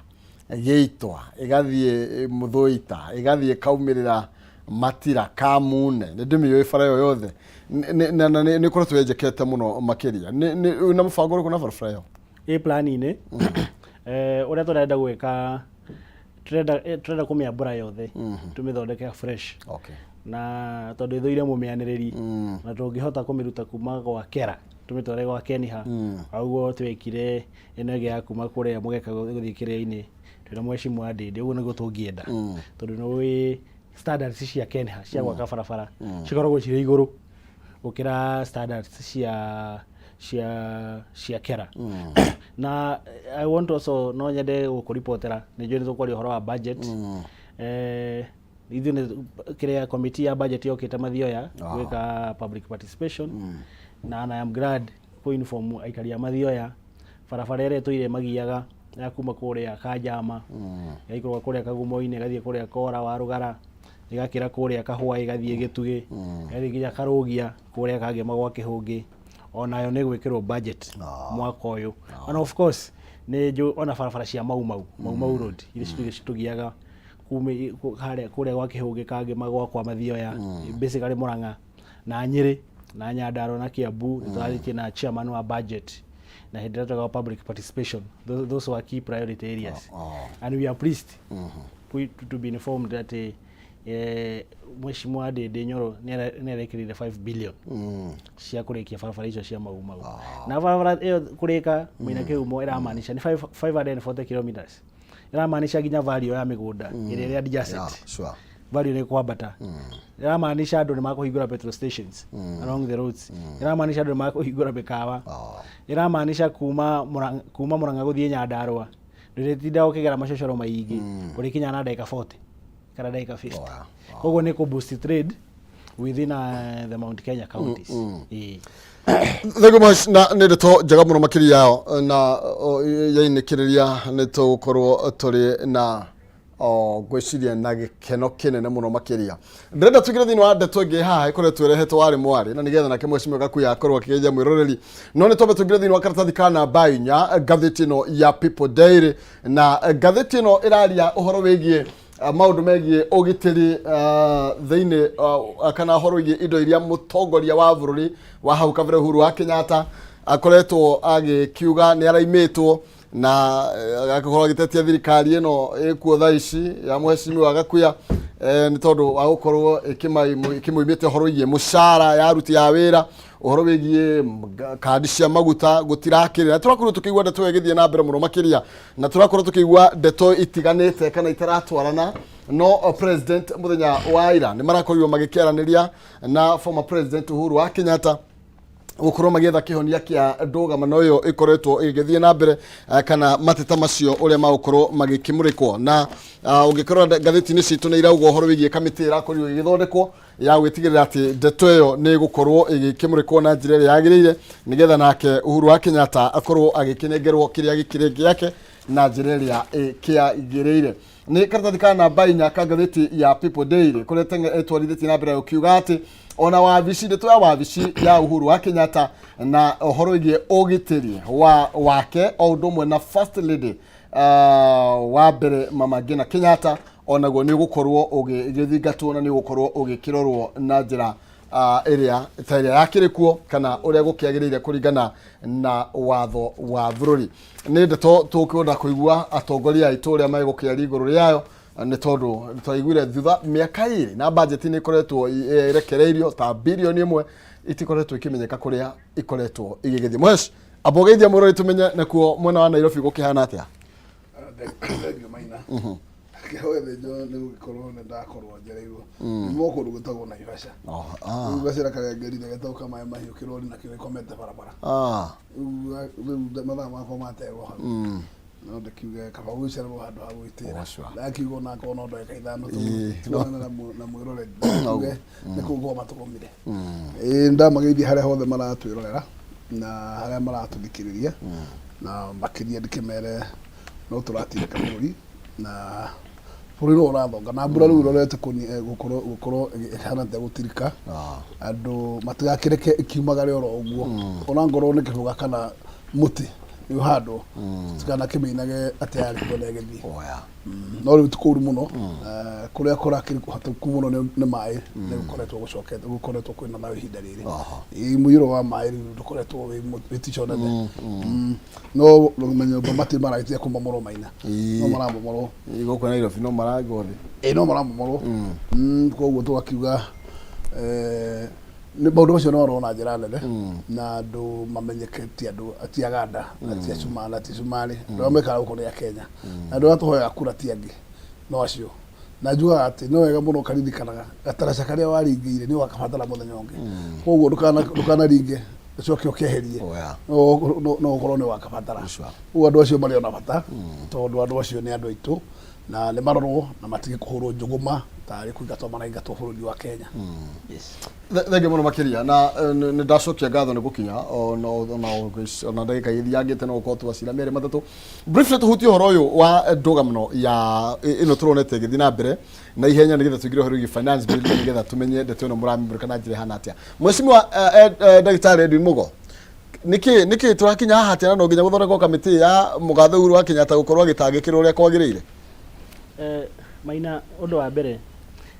Gĩitwa, ĩgathiĩ Mũthũita, ĩgathiĩ ĩkaumĩrĩra Matira, Kamune. Nĩ ndĩmĩũĩ bara ĩyo yothe. Na nĩ ĩkoretwo yenjekete mũno makĩria. Wĩna mũbango ũrĩkũ na barabara ĩyo? Ĩ plan-inĩ. Ũrĩa tũrenda gwĩka, tũrenda kũmĩambũra yothe, tũmĩthondeke fresh. Na tondũ ĩthũire mũmĩanĩrĩri, na tũngĩhota kũmĩruta kuma gwa Kera tũmĩtware gwa Keniha, ũguo twekire ĩno ĩngĩ ya kuma kũrĩa Mũgeka gũthiĩ kĩrĩa-inĩ twĩna Mheshimiwa Ndindi, ũguo nĩguo tũngĩenda, tondũ nĩ ũĩ standards cia Keniha cia gwaka barabara cikoragwo cirĩ igũrũ gũkĩra standards cia Kera. Na I want also, no nyende gũkũripotera, nĩ njũĩ nĩ tũkwaria ũhoro wa budget. Ithuĩ nĩ kĩrĩa committee ya budget yokĩte Mathioya gwĩka public participation, na I am glad kũ inform aikari a Mathioya barabara ĩrĩa ĩtũire magiaga ya kuma kũrĩa Kanjama, ĩgaikũrũka kũrĩa Kagumo-inĩ, ĩgathiĩ kũrĩa Kora wa Rũgara, ĩgakĩra kũrĩa Kahũa, ĩgathiĩ Gĩtugĩ, ĩgathiĩ nginya Karũgia kũrĩa Kangema gwa Kĩhũngĩ, onayo nĩ gwĩkĩrwo budget mwaka ũyũ. And of course nĩ njũ ona barabara cia Mau Mau, Mau Mau Road iria citũire citũgiaga kuma harĩa kũrĩa gwa Kĩhũngĩ, Kangema gwa kwa Mathioya, basically Murang'a na Nyĩrĩ na Nyandarua na Kiambu. Nĩ tũrarĩtie na chairman wa budget na hĩndĩ ĩrĩa twekaga public participation, those were key priority areas, and we are pleased to be informed that Mheshimiwa Ndindi Nyoro nĩ arekĩrire 5 billion cia kũrĩkia barabara icio cia Mau Mau. Na barabara ĩyo kũrĩka, Maina Kĩhumo, ĩramaanisha nĩ 540 kilometers, ĩramaanisha nginya value ya mĩgũnda ĩrĩa ĩrĩ adjacent value nĩ kwambata, ĩramaanisha andũ nĩ makũhingũra petrol stations along the roads, ĩramaanisha andũ nĩ makũhingũra mĩkawa, ĩramaanisha kuma Murang'a gũthiĩ Nyandarua ndũrĩtinda ũkĩgera macocoro maingĩ, ũrĩkinya na ndagĩka 40 kana ndagĩka 50. Koguo nĩ kũ boost trade within the Mount Kenya counties. Ĩĩ. Thank you much, na nĩ ndeto njega mũno makĩria na yainĩkĩrĩria nĩ tũgũkorwo tũrĩ na ngwĩciria na gĩkeno kĩnene mũno makĩria. Ndĩrenda tũingĩre thĩinĩ wa ndeto ĩngĩ haha ĩkoretwo ĩrehetwo warĩ mwarĩ na nĩgetha nake mheshimiwa Gakuya akorwo akĩgeithia mwĩroreri, no nĩ twambe tũingĩre thĩinĩ wa karatathi ka namba 4 ngathĩti ĩno ya People Daily. Na ngathĩti ĩno ĩraria ũhoro wĩgiĩ maũndũ megiĩ ũgitĩri thĩinĩ kana ũhoro wĩgiĩ indo iria mũtongoria wa bũrũri wa hau kabere Uhuru wa Kenyatta akoretwo agĩkiuga nĩ araimĩtwo na agakorwo agĩtetia thirikari ĩno ĩkuo thaa ici ya mheshimiwa Gakuya nĩ tondũ wa gũkorwo ĩkĩmũimĩte ũhoro wĩgiĩ mũcara ya aruti a wĩra, ũhoro wĩgiĩ kandi cia maguta gũtirakĩrĩ. Na tũrakorwo tũkĩigua ndeto ĩyo ĩgĩthiĩ na mbere mũno makĩria, na tũrakorwo tũkĩigua ndeto itiganĩte kana itaratwarana. No president mũthenya wa ira nĩ marakorirwo magĩkĩaranĩria na former president Uhuru wa Kenyatta. Gũkorwo magĩetha kĩhonia kĩa ndũgamano ĩyo ĩkoretwo ĩgĩthiĩ na mbere kana mateta macio ũrĩa magũkorwo magĩkĩmũrĩkwo. Na ũngĩkorwo ngathĩti-inĩ citũ nĩ irauga ũhoro wĩgiĩ kamĩtĩ ĩrakorirwo ĩgĩthondekwo ya gwĩtigĩrĩra atĩ ndeto ĩyo nĩ ĩgũkorwo ĩgĩkĩmũrĩkwo na njĩra ĩrĩa yagĩrĩire, nĩgetha nake Uhuru wa Kenyatta akorwo agĩkĩnengerwo kĩrĩa gĩkĩrĩ gĩake na njĩra ĩrĩa ĩkĩagĩrĩire. Nĩ karatathi ka namba 4 ka ngathĩti ya People Daily kũrĩa ĩtwarithĩtie na mbere ũkiuga atĩ ona wabici, ndeto ya wabici ya Uhuru wa Kenyatta na ũhoro wĩgiĩ ũgitĩri wa wake o ũndũ ũmwe na First Lady wa mbere Mama Ngina Kenyatta, onaguo nĩ ũgũkorwo ũgĩthingatwo na nĩ ũgũkorwo ũgĩkĩrorwo na njĩra ĩrĩa ta ĩrĩa yakĩrĩ kuo kana ũrĩa gũkĩagĩrĩire kũringana na watho wa bũrũri. Nĩ ndeto tũkwenda kũigua atongoria aitũ ũrĩa megũkĩaria igũrũ rĩayo, nĩ tondũ twaiguire thutha mĩaka 2 na bajeti nĩ ĩkoretwo ĩrekereirio ta birioni 1, itikoretwo ikĩmenyeka kũrĩa ikoretwo igĩgĩthiĩ. Mũhesh, amba ũgeithia mũrori tũmenye nakuo mwena wa Nairobi gũkĩhana atĩa. Thengiũ Maina. Kĩhũthĩnjo nĩ gũgĩkorwo nĩ ndakorwo njereirwo. Nyuma o kũndũ gwĩtagwo Naivasha. Rĩu gacĩra karĩa ngerire getagwo Kamaĩ Mahiũ, kĩrori nakĩo gĩkomete barabara. Rĩu mathaa makwa materwo hau. No ndĩkiuge kaba gũgĩcererwo handũ ha gwĩtĩra. Ndakiuga onakorwo no ndagĩka 5 tuonane na mwĩroreri. Ndakiuge nĩ kũu kwa matũgomire. Ĩĩ ndamageithia harĩa hothe maratwĩrorera na harĩa maratũthikĩrĩria, na makĩria ndĩkĩmere no tũratindĩka bũrũri, na bũrũri no ũrathonga na mbura rĩu ĩrorete gũkorwo ĩhana ta gũtirika. Andũ matigakĩreke ĩkiumagare oro ũguo, ona ngorwo nĩ kĩbũga kana mũtĩ nĩ ũhandwo, tũtikanakĩmĩinage atĩ yarĩ kuo na ĩgĩthiĩ. No rĩu ti kũru mũno. Kũrĩa kũrakĩrĩ kũhatũku mũno nĩ maĩ, nĩ gũkoretwo gũcokete, gũkoretwo kwĩna thayũ ihinda rĩrĩ. Ĩĩ, mũiyũro wa maĩ rĩu ndũkoretwo wĩ tico nene. No manyũmba matirĩ maragĩtiga kũmomorwo Maina, no maramomorwo. Ĩĩ, gũkũ Nairobi no marangwo thĩ. Ĩĩ, no maramomorwo. Koguo tũgakiuga nĩ maũndũ macio no marorwo na njĩra nene na andũ mamenyeke ti andũ ti Aganda na ti Acumari na ti Cumarĩ. Andũ arĩa mekaga gũkũ nĩ Akenya, na andũ arĩa tũhoyaga kura ti angĩ no acio. Na njugaga atĩ nĩ wega mũno ũkaririkanaga gataraca karĩa waringĩire nĩ ũgakabatara mũthenya ũngĩ. Koguo ndũkanaringe ũcoke ũkeherie. No ũkorwo nĩ ũgakabatara. Koguo andũ acio marĩ ona bata, tondũ andũ acio nĩ andũ aitũ na nĩ marorwo na matige kũhũrwo njũgũma tarĩ kũingatwo maraingatwo bũrũri wa Kenya. Yes. Thengiũ mũno makĩria na nĩ ndacokia ngatho nĩ gũkinya ona ndagĩka ithiangĩte no gũkorwo twacira 2 3. Briefly tũhutie ũhoro ũyũ wa ndũgamano ya ĩno tũronete ĩgĩthiĩ na mbere na ihenya, nĩgetha tũingĩre ũhoro wĩgiĩ finance bill, nĩgetha tũmenye ndeto ĩno mũramĩmũrĩka na njĩra ĩhana atĩa. Mheshimiwa Ndagĩtarĩ Edwin Mugo, nĩkĩ tũrakinya haha atĩa na no nginya gũthondekwo kamĩtĩ ya mũgathe Uhuru wa Kenyatta gũkorwo agĩtangĩkĩrwo ũrĩa kwagĩrĩire? Maina, ũndũ wa mbere,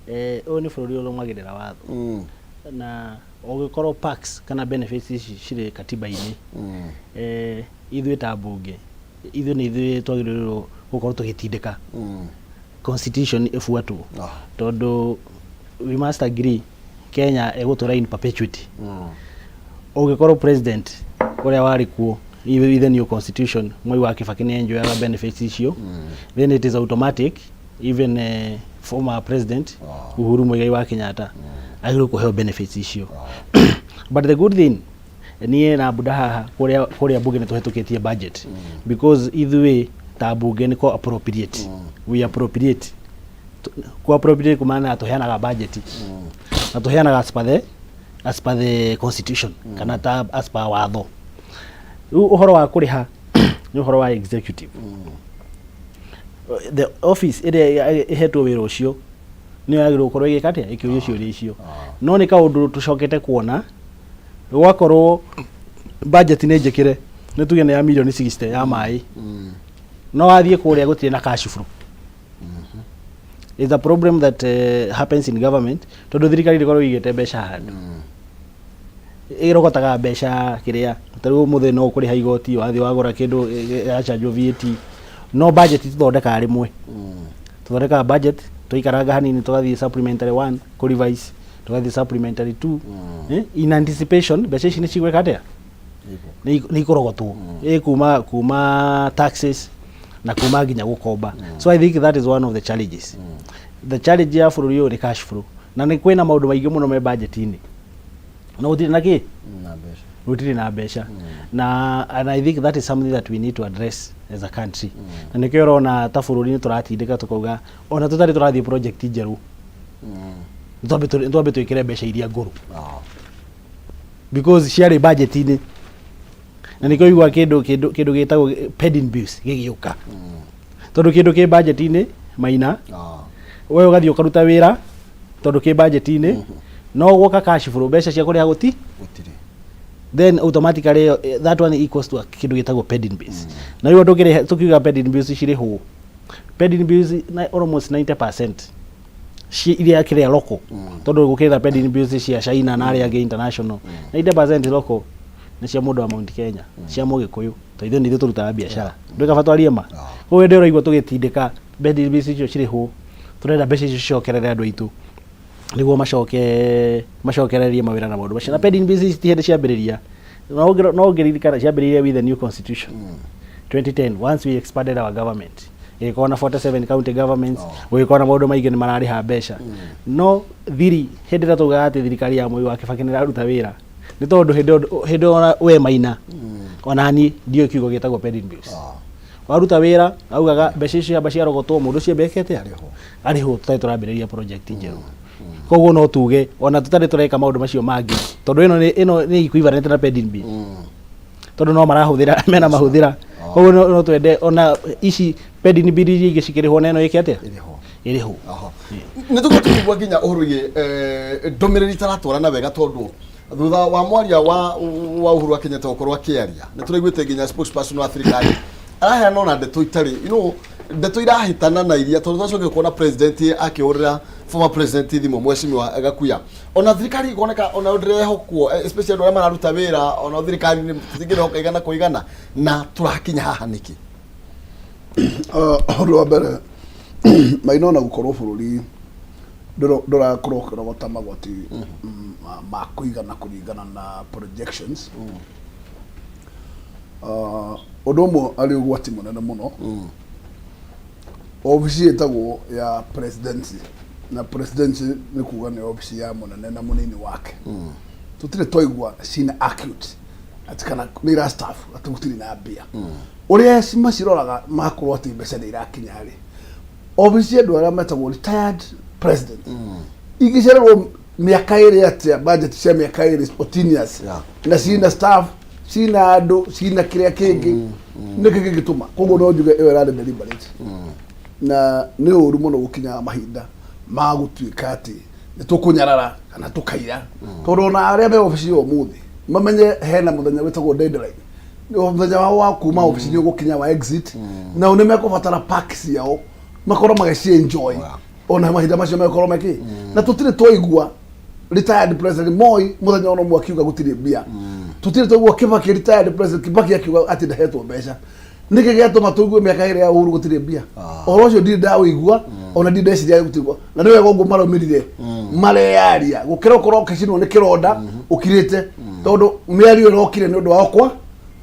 ũyũ nĩ bũrũri ũrũmagĩrĩra watho na ũgĩkorwo perks kana benefits ici cirĩ katiba-inĩ, ithuĩ ta mbunge, ithuĩ nĩ ithuĩ twagĩrĩirwo gũkorwo tũgĩtindĩka constitution ĩbuatwo, tondũ we must agree Kenya ĩgũtũra in perpetuity. Ũngĩkorwo president ũrĩa warĩ kuo with the new constitution, Mwai wa Kibaki, nĩ enjoyaga benefits icio, then it is automatic even former president Uhuru Muigai wa Kenyatta agĩrĩirwo kũheo benefits icio. But the good thing, niĩ na Buda haha kũrĩa bunge nĩ tũhetũkĩtie budget, because ithuĩ ta bunge nĩ ko appropriate, we appropriate. Ku appropriate kumana na tũheanaga budget na tũheanaga as per the constitution kana ta as per watho. Rĩu ũhoro wa kũrĩha nĩ ũhoro wa executive. The office ĩrĩa ĩhetwo wĩra ũcio nĩyo yagĩrĩirwo gũkorwo ĩgĩka atĩa, ĩkĩũrio ciũria icio. No nĩ kaũndũ tũcokete kuona gwakorwo budget nĩ njĩkĩre, nĩ tuge nĩ ya mirioni 60 ya maĩ, no wathiĩ kũrĩa gũtirĩ na cash flow. It's a problem that happens in government, tondũ thirikari ndĩkoragwo ĩigĩte mbeca handũ, ĩrogotaga mbeca kĩrĩa ta rĩu ũmũthĩ no ũkũrĩha igoti, wathiĩ wagũra kĩndũ ĩrachanjwo VAT. No budget tũthondekaga rĩmwe, tũthondekaga budget, twaikaranga hanini tũgathiĩ supplementary 1 kũ revise, tũgathiĩ supplementary 2, in anticipation mbeca ici nĩ cigwĩka atĩa, nĩ ikũrogotwo ĩ kuma taxes na kuma nginya gũkomba. So I think that is one of the challenges. The challenge ya bũrũri ũyũ nĩ cash flow, na nĩ kwĩna maũndũ maingĩ mũno me budget-inĩ no gũtirĩ na kĩ. Na mbeca. Gũtirĩ na mbeca. Na and I think that is something that we need to address as a country. Na nĩkĩo ũrona ta bũrũri nĩ tũratindĩka tũkauga ona tũtarĩ tũrathiĩ project njerũ, nĩ twambe twĩkĩre mbeca iria ngũrũ because ciarĩ budget-inĩ. Na nĩkĩo igua kĩndũ gĩtagwo pending bills gĩgĩũka, tondũ kĩndũ kĩ budget-inĩ maina we ũgathiĩ ũkaruta wĩra tondũ kĩ budget-inĩ, no gwoka cash flow, mbeca cia kũrĩha gũti Gũtirĩ. Then automatically that one equals to a kĩndũ gĩtagwo pending bills. Na rĩu tũkĩrĩha, tũkiuga pending bills cirĩhwo, pending bills na almost 90% ci iria kĩrĩa local, tondũ gũkĩrĩ na pending bills cia China na arĩa angĩ international. 90% local nĩ cia mũndũ wa Mount Kenya, cia Mũgĩkũyũ, tondũ ithuĩ nĩ ithuĩ tũrutaga biacara. Ndũĩ twarie ma. Koguo hĩndĩ ĩyo ũraigua tũgĩtindĩka pending bills icio cirĩhwo, tũrenda mbeca icio cicokerere andũ aitũ nĩguo macoke macokererie mawĩra na maũndũ macio. Na pending bills ici ti hĩndĩ ciambĩrĩria, no ũngĩririkana ciambĩrĩirie with the new constitution 2010. Once we expanded our government, ĩgĩkorwo na 47 county governments, gũgĩkorwo na maũndũ maingĩ, nĩ mararĩha mbeca. No thiri hĩndĩ ĩrĩa taugaga atĩ thirikari ya Moi wa Kibaki nĩ ĩraruta wĩra, nĩ tondũ hĩndĩ ĩyo ona we Maina, ona niĩ ndiũĩ kiugo gĩtagwo pending bills. Waruta wĩra, augaga mbeca icio ciamba ciarogotwo, mũndũ ũcio mbekete arĩhwo, tũtarĩ tũrambĩrĩria project njerũ. Koguo no tuge ona tũtarĩ tũreka maũndũ macio mangĩ, tondũ ĩno nĩ equivalent na pending bill, tondũ no marahũthĩra mena mahũthĩra. Koguo no twende ona ici pending bill iria ingĩ cikĩrĩhwo, na ĩno ĩke atĩa? Ĩrĩhwo. Ĩrĩhwo. Nä tå tũkĩigua nginya å horo wĩgiĩ ndũmĩrĩri itaratwarana wega, tondũ thutha wa mwaria wa Uhuru wa Kenyatta gũkorwo akĩaria, nĩ tũraiguĩte nginya spokesperson wa thirikari araheana ona ndeto itarĩ ndeto irahĩtana na iria, tondũ twacokire kuona president akĩhũrĩra former president thimũ, mheshimiwa Gakuya. Ona thirikari ĩkoneka ona ndĩrehokwo, especially andũ arĩa mararuta wĩra ona thirikari tũtingĩrehoka igana kwa igana. Na tũrakinya haha nĩkĩ? Ũndũ wa mbere, maina, ona gũkorwo bũrũri ndũrakorwo ũkĩrogota magoti ma kũigana kũringana na projections. Ũndũ ũmwe arĩ ũgwati mũnene mũno, obici ĩtagwo ya presidency, na presidency nĩ kuga nĩ obici ya mũnene na mũnini wake. Tũtirĩ twaigua cina acute atĩ kana nĩ ira staff atĩ gũtirĩ na mbia. Ũrĩa maciroraga magakorwo atĩ mbeca nĩ irakinya rĩ obici andũ arĩa metagwo retired president ingĩcererwo mĩaka 2 atĩa, budget cia mĩaka 2 spontaneous na cina staff, cina andũ, cina kĩrĩa kĩngĩ, nĩkĩ kĩngĩtũma? Koguo no njuge ĩyo ĩrarĩ deliberate, na nĩ ũru mũno gũkinya mahinda ma gũtuĩka atĩ nĩ tũkũnyarara kana tũkaiya, tondũ ona arĩa me obici ĩyo ũmũthĩ mamenye hena mũthenya wĩtagwo deadline. Mũthenya wao wa kuma obici nĩ ũgũkinya wa exit, nao nĩ mekũbatara park ciao makorwo magĩci enjoy ona mahinda macio mekorwo meki. Na tũtirĩ twaigua retired president Moi mũthenya ona ũmwe akiuga gũtirĩ mbia. Tũtirĩ twaigua Kibaki, retired president Kibaki, akiuga atĩ ndahetwo mbeca. Nĩkĩ gĩatũma tũigue mĩaka 2 ya Uhuru gũtirĩ mbia? Ũhoro ũcio ndirĩ ndawĩigua, ona ndirĩ ndeciria gũtigua. Na nĩ wega ũguo maraumĩrire mareyaria, gũkĩra ũkorwo ũkĩcinwo nĩ kĩronda ũkirĩte, tondũ mĩario ĩrokire nĩ ũndũ wao kwa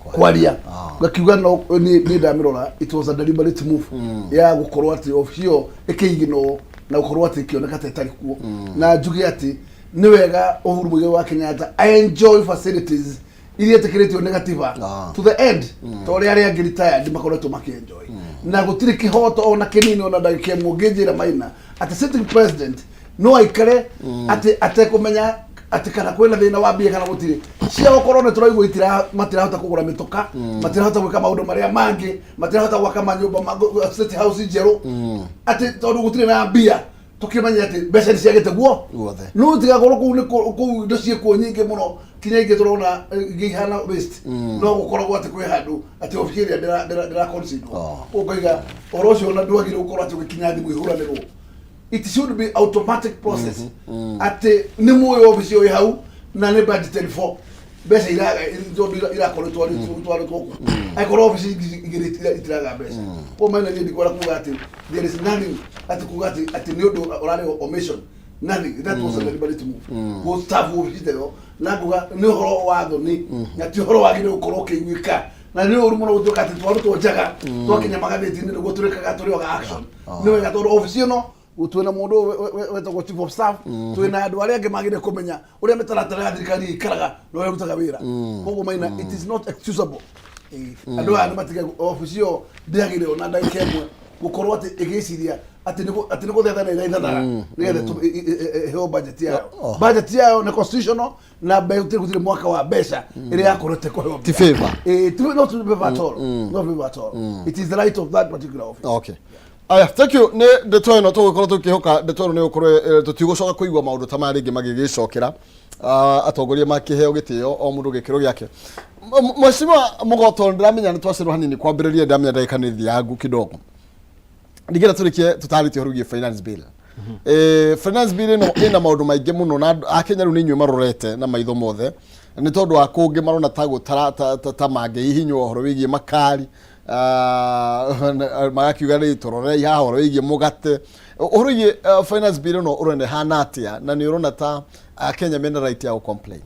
kwaria ngakiuga. No niĩ ndamĩrora, it was a deliberate move ya gũkorwo atĩ obici ĩyo ĩkĩiginwo na gũkorwo atĩ ĩkĩoneka ta ĩtarĩ kuo. Na njuge atĩ nĩ wega Uhuru Muigai wa Kenyatta enjoy facilities iria ĩtĩkĩrĩtio nĩ gatiba to the end, ta ũrĩa arĩa angĩ retired makoretwo makĩenjoy. Na gũtirĩ kĩhoto ona kĩnini, ona ndagĩka ĩmwe ũngĩnjĩra, Maina, atĩ sitting president no aikare atĩ atekũmenya atĩ kana kwĩna thĩna wa mbia kana gũtirĩ. Cia gũkorwo nĩ tũraigua matirahota kũgũra mĩtoka, matirahota gwĩka maũndũ marĩa mangĩ, matirahota gwaka manyũmba state house njerũ, atĩ tondũ gũtirĩ na mbia. Tũkĩmenya atĩ mbeca nĩ ciagĩte guo Guothe. No tigakorwo kũu nĩ kũu indo ciĩkuo nyingĩ mũno, kinya ingĩ tũrona ingĩ ihana waste, no gũkoragwo atĩ kwĩ handũ atĩ obici ĩrĩa ndĩra consider. Ũkoiga ũhoro ũcio ona ndwagĩrĩirwo gũkorwo atĩ ũgĩkinya thimũ ihũranĩrwo. It should be automatic process atĩ nĩ mũĩ obici ĩyo ĩ hau na nĩ budgeted for mbeca iraga, tondũ irakorwo itwarĩtwo kuo. Angĩkorwo obici ingĩ igĩrĩ itiraga mbeca, koguo maina niĩ ndikwenda kuga atĩ there is nothing, atĩ kuga atĩ nĩ ũndũ ũrarĩ omission. Nothing. That was a deliberate move go staff obici ta ĩyo, na nguga nĩ ũhoro wa thoni na ti ũhoro wagĩrĩire gũkorwo ũkĩiguĩka. Na nĩ ũru mũno gũtuĩka atĩ twarutwo njaga, twakinya magathĩti-inĩ nĩguo tũrĩkaga tũrĩoga action. Nĩ wega tondũ obici ĩno Twĩna mũndũ wetagwo chief of staff, twĩna andũ arĩa angĩ magĩrĩire kũmenya ũrĩa mĩtaratara ya thirikari ĩikaraga na ũrĩa ĩrutaga wĩra. Koguo Maina, it is not excusable. Andũ aya nĩ matige obici ĩyo, ndĩagĩrĩire ona ndagĩka ĩmwe gũkorwo atĩ ĩgĩciria atĩ nĩ gũthethana ĩraithanaga nĩgetha ĩheo budget yayo. Budget yayo nĩ constitutional na gũtirĩ mwaka wa mbeca ĩrĩa yakorete kũheo. Ti favor. Not favor at all, not favor at all. It is the right of that particular office. Okay, aya, thank you. Nĩ ndeto ĩno tũgũkorwo tũkĩhoka ndeto ĩno nĩ gũkorwo tũtigũcoka kũigua maũndũ ta maya rĩngĩ magĩgĩcokera. Atongoria makĩheo gĩtĩo, o mũndũ gĩkĩro gĩake. Mheshimiwa Mũgoto, ndĩramenya nĩ twacerwo hanini kwambĩrĩria, ndĩramenya ndagĩka nĩ thiangu kidogo, ningĩenda tũrĩkie tũtarĩtie ũhoro wĩgiĩ finance bill. Finance bill ĩno ĩna maũndũ maingĩ mũno na Akenya rĩu nĩ inyuĩ marorete na maitho mothe, nĩ tondũ wa kũngĩ marona ta gũtara ta mangĩhihinywo ũhoro wĩgiĩ makari. Magakiuga rĩ tũrorei haha ũhoro wĩgiĩ mũgate, ũhoro wĩgiĩ finance bill ĩno ũrona ĩhana atĩa, na nĩ ũrona ta Akenya mena right ya gũ-complain?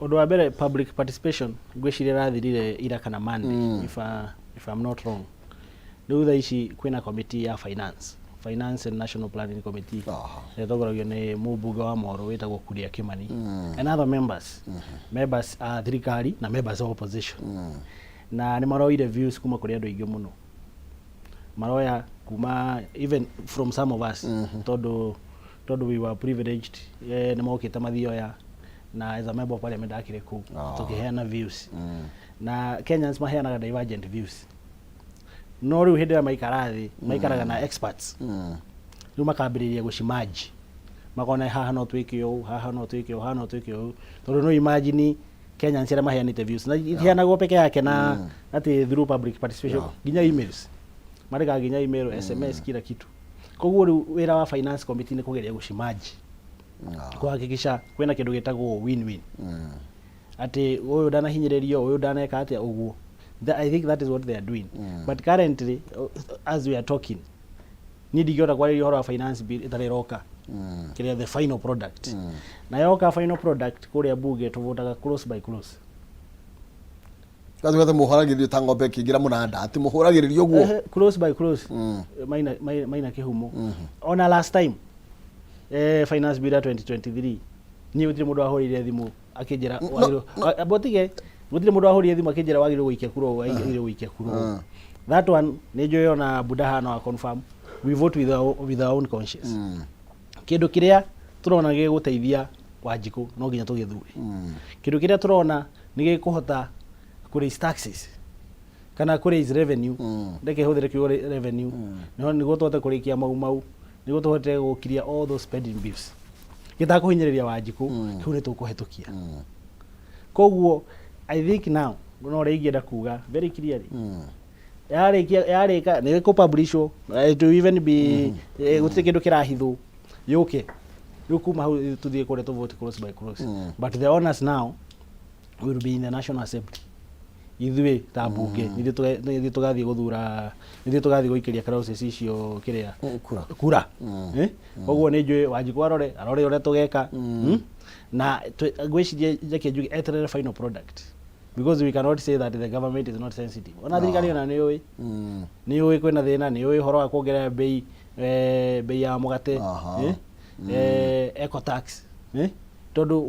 Ũndũ wa mbere, public participation ngwĩciria ĩrathirire ira kana Monday, if I'm not wrong. Rĩu thaa ici kwĩna committee ya finance and national planning committee ĩrĩa ĩtongoragio nĩ mũmbunge wa Moro wĩtagwo Kuria Kimani and other members a thirikari na members of opposition, na nĩ maroire views kuma kũrĩ andũ aingĩ mũno, maroya kuma even from some of us, tondũ we were privileged, nĩ mokĩte mathioya na as a member of parliament akĩrĩ kũu tũkĩheana views, na Kenyans maheanaga divergent views, no rĩu hĩndĩ ĩrĩa maikara thĩ maikaraga na experts, rĩu makambĩrĩria gũcimaji, makona haha no twĩke ũũ, haha no twĩke ũũ, haha no twĩke ũũ, tondũ no imagine Kenyans arĩa maheanĩte views na itiheanagwo peke yake na atĩ through public participation, nginya emails marĩkaga, nginya email, SMS, kila kitu. Koguo rĩu wĩra wa finance committee nĩ kũgeria gũcimaji, kuhakikisha kwĩna kĩndũ gĩtagwo win-win, atĩ ũyũ ndanahinyĩrĩrio, ũyũ ndaneka atĩa ũguo. I think that is what they are doing. But currently, as we are talking, niĩ ndingĩhota kwarĩria ũhoro wa finance bill ĩtarĩ ĩroka kĩrĩa the final product. Na yoka final product kũrĩa bunge tũvotaga clause by clause. Gatuga mũhũragĩrĩrio ta ng'ombe ĩkĩingĩra mũnanda, atĩ mũhũragĩrĩrio ũguo? Clause by clause. Maina kĩhumo ona last time, finance bill ya 2023, niĩ gũtirĩ mũndũ wahũrĩire thimũ akĩnjĩra botige, gũtirĩ mũndũ wahũrĩire thimũ akĩnjĩra wagĩrĩirwo gũikia kura ũũ, wagĩrĩirwo gũikia kura ũũ. That one nĩ njũĩ ona Buda haha no a confirm, we vote with our own conscience. Kĩndũ kĩrĩa tũrona gĩgũteithia Wanjikũ no nginya tũgĩthure. Kĩndũ kĩrĩa tũrona nĩ gĩkũhota kũ raise taxes kana kũ raise revenue, reke hũthĩre kiugo revenue, nĩguo tũhote kũrĩkia mau mau, nĩguo tũhote gũkiria all those spending bills gĩtakũhinyĩrĩria Wanjikũ, kĩu nĩ tũkũhetũkia. Koguo I think now no ũrĩa ingĩenda kuga very clearly, yarĩkia yarĩka nĩ kũ-publishwo, it will even be, gũtirĩ kĩndũ kĩrahithwo, yũke rĩu kuma hau tũthiĩ kũrĩa tũ vote clause by clause. But the onus now will be in the National Assembly. Ithuĩ ta mbunge nĩ ithuĩ tũgathiĩ gũthura, nĩ ithuĩ tũgathiĩ gũikĩria clauses icio kĩrĩa kura. Kura. Koguo nĩ njũĩ Wanjikũ arore ũrĩa tũgeka. Na ngwĩciria reke njuge eterere final product, because we cannot say that the government is not sensitive. Ona thirikari ona nĩ yũĩ, nĩ yũĩ kwĩna thĩna, nĩ yũĩ ũhoro wa kuongerera bei ya mũgate, eco tax, tondũ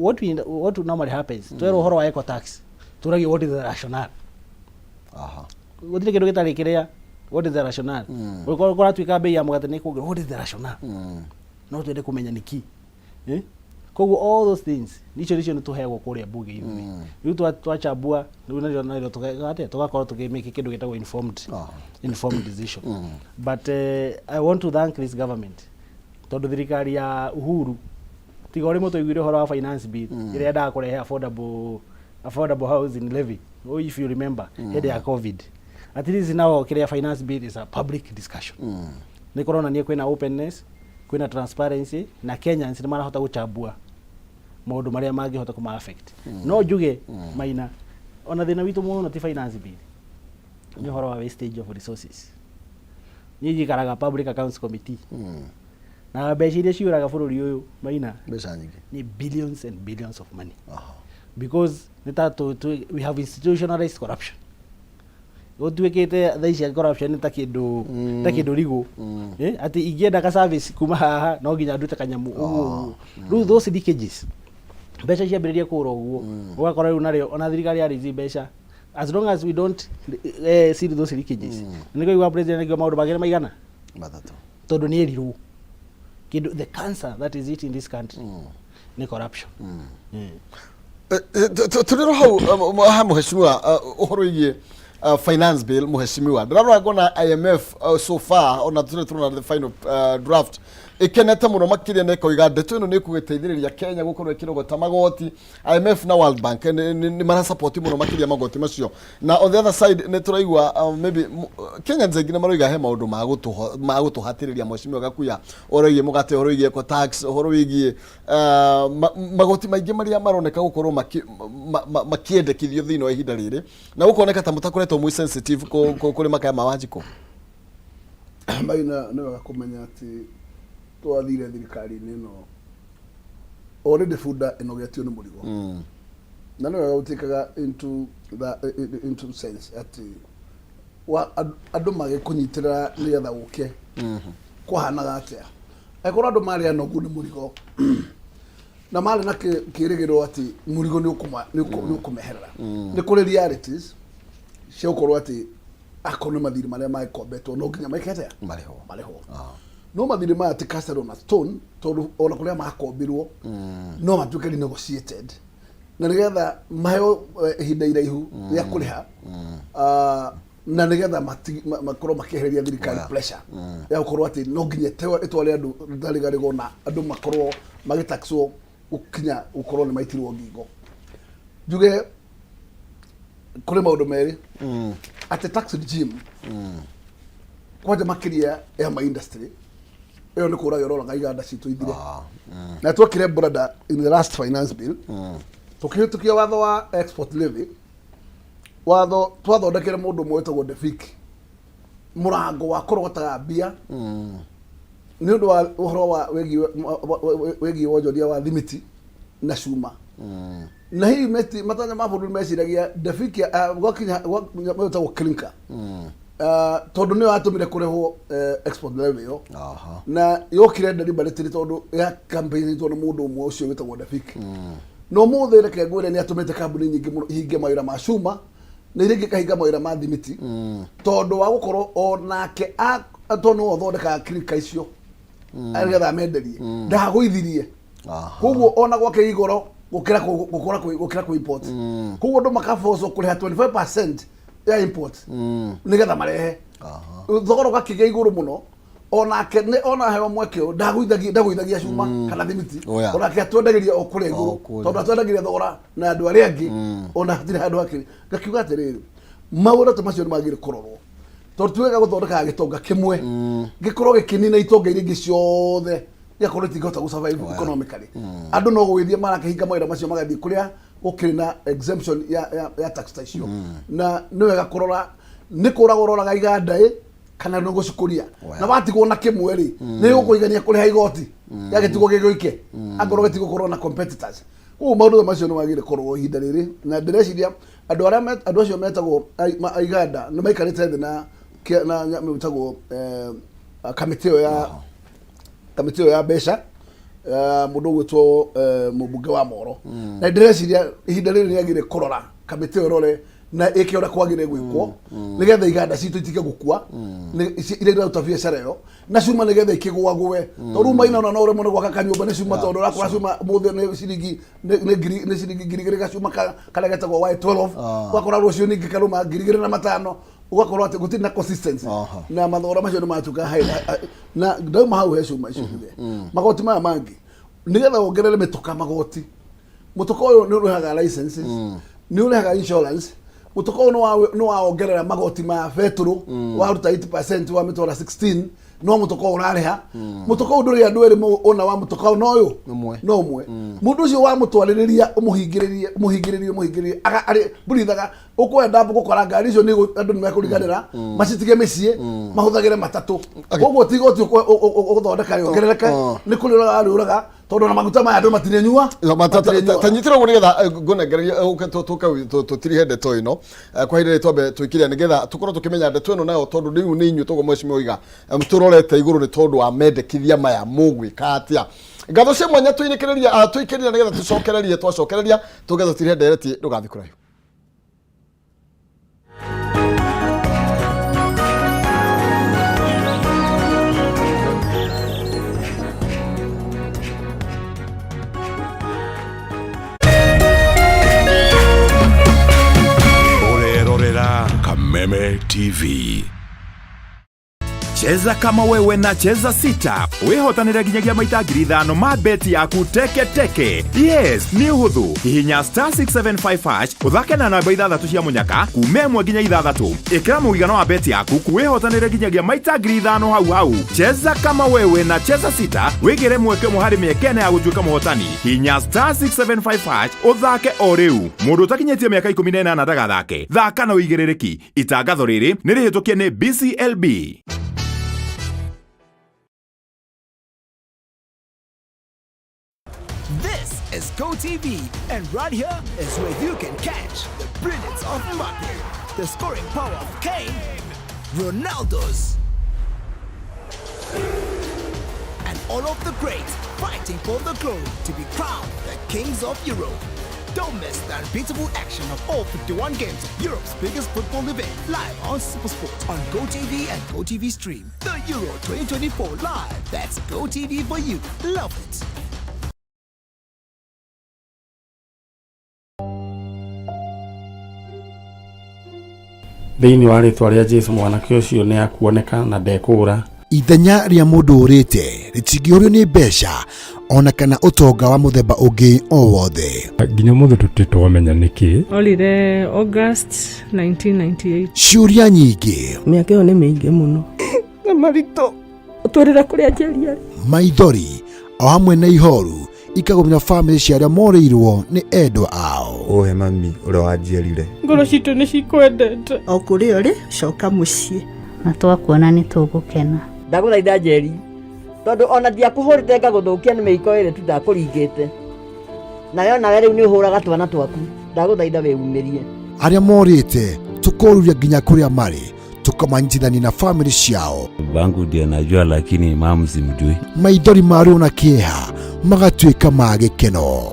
what normally happens, twerwo ũhoro wa eco tax tũragio what is the rationale. Gũtirĩ kĩndũ gĩtarĩ kĩrĩa, what is the rationale? Gũkorwo kũratuĩka bei ya mũgate nĩ kuongererwo, what is the rationale? No twende kũmenya nĩkĩ, eh? Koguo all those things nicio nĩ tũheagwo kũrĩa bunge ithuĩ rĩu twachambua rĩu narĩo atĩa tũgakorwo tũkĩmake kĩndũ gĩtagwo informed decision. But I want to thank this government, tondũ thirikari ya Uhuru tiga ũrĩ mũtũiguire ũhoro wa finance bill ĩrĩa yendaga kũrehe affordable housing levy. Oh, if you remember hĩndĩ ya COVID. At least now kĩrĩa finance bill is a public discussion. Nĩ kũronania kwĩna openness, kwĩna transparency, na Kenyans nĩ marahota gũchambua maũndũ marĩa mangĩhota kũma affect. No njuge Maina, ona thĩna witũ mũno ti finance bill, nĩ ũhoro wa wastage of resources. Niĩ njikaraga Public Accounts Committee, na mbeca iria ciũraga bũrũri ũyũ, Maina, mbeca nyingĩ, ni billions and billions of money, because nĩ ta we have institutionalized corruption. Gũtuĩkĩte thaa ici corruption nĩ ta kĩndũ ta kĩndũ rigũ. Eh, atĩ ingĩenda ka service kuma haha no nginya ndute kanyamũ ũguo ũguo. Rĩu those leakages, mbeca ciambĩrĩria kũra ũguo, ũgakora rĩu narĩo ona thirikari ya raise mbeca, as long as we don't seal those leakages. Nĩ kũigua president akiuga maũndũ make nĩ maigana? 3. Tondũ nĩ erirwo kĩndũ, the cancer that is it in this country nĩ corruption. Tũrĩ hau ha mũheshimiwa, ũhoro wĩgiĩ finance bill, mũheshimiwa, ndĩrarora ngona IMF so far ona tũrĩ tũrona the final draft ĩkenete mũno makĩria na ĩkoiga ndeto ĩno nĩ ĩkũgĩteithĩrĩria Kenya gũkorwo ĩkĩrogota magoti. IMF na World Bank nĩ marasapoti mũno makĩria magoti macio. Na on the other side nĩ tũraigua maybe Kenyans aingĩ nĩ maroiga he maũndũ ma gũtũhatĩrĩria. Mheshimiwa Gakuya, ũhoro wĩgiĩ mũgate, ũhoro wĩgiĩ eco tax, ũhoro wĩgiĩ magoti maingĩ marĩa maroneka gũkorwo makĩendekithio thĩinĩ wa ihinda rĩrĩ, na gũkoneka ta mũtakoretwo mwĩ sensitive kũrĩ makaya ma Wanjikũ. Maina, nĩ wega kũmenya atĩ twathire thirikari-inĩ ĩno already bunda ĩnogetio nĩ mũrigo, na nĩ wega gũtĩkaga into sense atĩ andũ magĩkũnyitĩrĩra nĩgetha ũke kwahanaga atĩa. Angĩkorwo andũ marĩ anogu nĩ mũrigo na marĩ na kĩrĩgĩrĩro atĩ mũrigo nĩ ũkũmeherera, nĩ kũrĩ realities cia gũkorwo atĩ akorwo nĩ mathirĩ marĩa magĩkombetwo no nginya meke atĩa? Marĩhwo. Marĩhwo. No mathirĩ maya ti casted on a stone, tondũ ona kũrĩa makombirwo no matuĩke renegotiated na nĩgetha maheo ihinda iraihu rĩa kũrĩha, na nĩgetha makorwo makĩehereria thirikari pressure ya gũkorwo atĩ no nginya ĩtware andũ rĩgarĩgo na andũ makorwo magĩtaxwo gũkinya gũkorwo nĩ maitirwo ngingo. Njuge kũrĩ maũndũ merĩ, atĩ tax regime kwanja makĩria ya ma industry ĩyo nĩ kũraga ĩroraga iganda citũ ithire. Na twekire brother in the last finance bill, tũkĩhĩtũkia watho wa export levy, watho twathondekere mũndũ ũmwe wĩtagwo Defik mũrango wa kũrogotaga mbia nĩ ũndũ wa ũhoro wa wĩgiĩ wonjoria wa thimiti na cuma. Na hihi matanya ma bũrũri meciragia Defiki gwakinya gwĩtagwo clinker, tondũ nĩyo yatũmire kũrĩhwo export levy ĩyo, na yokire deliberately tondũ ya campaign nĩ mũndũ ũmwe ũcio wĩtagwo Defiki. Na ũmũthĩ reke ngwĩre nĩ atũmĩte kambuni nyingĩ mũno ihinge mawĩra ma cuma na iria ingĩ ikahinga mawĩra ma thimiti, tondũ wa gũkorwo onake tondũ nĩwe ũthondekaga clinker icio nĩgetha amenderie, ndagũithirie. Koguo ona gwake igoro gũkĩra kũ import. Koguo andũ makabocwo kũrĩha 25% ya import nĩgetha marehe, thogora ũgakĩgĩa igũrũ mũno. Onake nĩ ona heo mweke ũyũ ndagũithagia cuma kana thimiti. Onake atwendagĩria o kũrĩa igũrũ. O kũrĩa. Tondũ atwendagĩria thogora na andũ arĩa angĩ ona hatirĩ handũ hakĩrĩ. Ngakiuga atĩrĩrĩ, maũndũ ta macio nĩ magĩrĩire kũrorwo, tondũ ti wega gũthondekaga gĩtonga kĩmwe gĩkorwo gĩkĩnina itonga iria ingĩ ciothe, gĩgakorwo itingĩhota gũ survive economically. Andũ no gũgĩthiĩ marakĩhinga mawĩra macio, magathiĩ kũrĩa gũkĩrĩ na exemption ya tax ta icio. Na nĩ wega kũrora nĩ kũraga ũroraga iganda ĩ kana nĩ gũcikũria, na watigwo na kĩmwe rĩ, nĩ gũkũigania kũrĩha igoti gĩagĩtigwo gĩgũike angorwo gĩtigũkorwo na competitors. Koguo maũndũ macio nĩ wagĩrĩire kũrorwo ihinda rĩrĩ, na ndĩreciria andũ arĩa andũ acio metagwo a iganda nĩ maikarĩte thĩ na wĩtagwo kamĩtĩ ĩyo ya mbeca, mũndũ ũgwĩtwo mũmbunge wa Moro, na ndĩreciria ihinda rĩrĩ nĩ agĩrĩire kũrora kamĩtĩ ĩyo ĩrore na ĩke ũrĩa kwagĩrĩire gwĩkwo nĩgetha iganda citũ itige gũkua iria iraruta biacara ĩyo na cuma, nĩgetha ikĩgũagũe, tondũ rĩu maina ona no ũremwo nĩ gwaka kanyũmba nĩ cuma, tondũ ũrakora cuma mũthĩ nĩ ciringi 2000 gacuma karĩa getagwo Y12, ũgakora rũciũ ningĩ karũma 2500, ũgakorwo atĩ gũtirĩ na consistency. Na mathogora macio nĩ matuĩka na ndauma hau he cuma icio njuge magoti maya mangĩ nĩgetha wongerere mĩtoka magoti. Mũtoka ũyũ nĩ ũrĩhaga licenses, nĩ ũrĩhaga insurance. Mũtoka ũyũ nĩ wawongerera magoti ma betũrũ, waruta 8% wamĩtwara 16. No mũtoka ũrarĩha mũtoka ũyũ ndũrĩ andũ erĩ ona wa mũtoka ũyũ no ũyũ Ũmwe. No ũmwe. Mũndũ ũcio wamũtwarĩrĩria ũmũhingĩrĩrie ũmũhingĩrĩrie ũmũhingĩrĩrie arĩ mburithaga ũkwenda gũkora ngari icio nĩ andũ nĩ mekũriganĩra macitige mĩciĩ mahũthagĩre matatũ. Koguo ti igoti ũgũthondeka rĩongerereke nĩ kũrĩũraga rĩũraga tondũ ona maguta maya andũ matirĩnyua matirĩnyua. Tanyitĩra ũguo nĩgetha ngũnengererie ũke tũke tũtirihe ndeto ĩno. Kwa ihinda rĩrĩ twambe tũikĩria nĩgetha tũkorwo tũkĩmenya ndeto ĩno nayo tondũ rĩu nĩ inyuĩ toguo mheshimiwa oiga tũrorete igũrũ nĩ tondũ wa mendekithia maya mũgwĩka atĩa. Ngatho cia mwanya tũinĩkĩrĩria tũikĩrĩria nĩgetha tũcokererie twacokereria tũke tũtirihe ndereti ndũgathiĩ kũraihu. Ũrerorera Kameme TV. Cheza kama wewe na Cheza Sita wĩhotanĩre nginyagia maita 5,000 ma beti yaku teke teke. Yes, nĩ ũhũthũ. Hihinya star 675 hash ũthake na namba ithathatũ cia mũnyaka kuma ĩmwe nginya ithathatũ. Ĩkĩra mũigana wa beti yaku wĩhotanĩre nginyagia maita 5,000 hau hau. Cheza kama wewe na Cheza Sita wĩgĩre mweke ũmwe harĩ mĩeke ĩna ya gũtuĩka mũhotani. Hihinya star 675 hash ũthake o rĩu. Mũndũ ũtakinyĩtie mĩaka 18 ndagathake. Thaka na ũigĩrĩrĩki. Itangatho rĩrĩ nĩ rĩhĩtũkie nĩ BCLB. This is GoTV, and right here is where you can catch the brilliance of Mbappe, the scoring power of Kane, Ronaldo's, and all of the greats fighting for the glory to be crowned the kings of Europe. Don't miss the unbeatable action of all 51 games of Europe's biggest football event live on Supersport on GoTV and GoTV Stream. The Euro 2024 live. That's GoTV for you. Love it. Thĩinĩ wa rĩtwa rĩa Jesu mwanake ũcio nĩ akuoneka na ndekũũra. Ithenya rĩa mũndũ ũrĩte rĩtingĩũrio nĩ mbeca ona kana ũtonga wa mũthemba ũngĩ o wothe. Nginya ũmũthĩ tũtirĩ twamenya nĩkĩ. Orire August 1998. Ciũria nyingĩ. Mĩaka ĩyo nĩ mĩingĩ mũno. Na maritũ ũtwĩrĩra kũrĩa Njeri arĩ. Maithori o hamwe na ihoru ikagũmĩra bamĩrĩ cia arĩa morĩirwo nĩ endwa ao. Ũhe mami ũrĩa wanjiarire. Ngoro citũ nĩ cikwendete. O kũrĩa ũrĩ coka mũciĩ. Na twakuona nĩ tũgũkena. Ndagũthaitha Njeri tondũ ona ndiakũhũrĩte ngagũthũkia nĩ mĩiko ĩrĩ tu ndakũringĩte nayo nawe rĩu nĩ ũhũraga twana twaku ndagũthaitha wĩumĩrie. Arĩa morĩte tũkoruria nginya kũrĩa marĩ tũkamanyitithania na bamĩrĩ ciao. Bangu ndio najua lakini mamu simjui. Maithori ma ruo na kĩeha magatuĩka ma gĩkeno.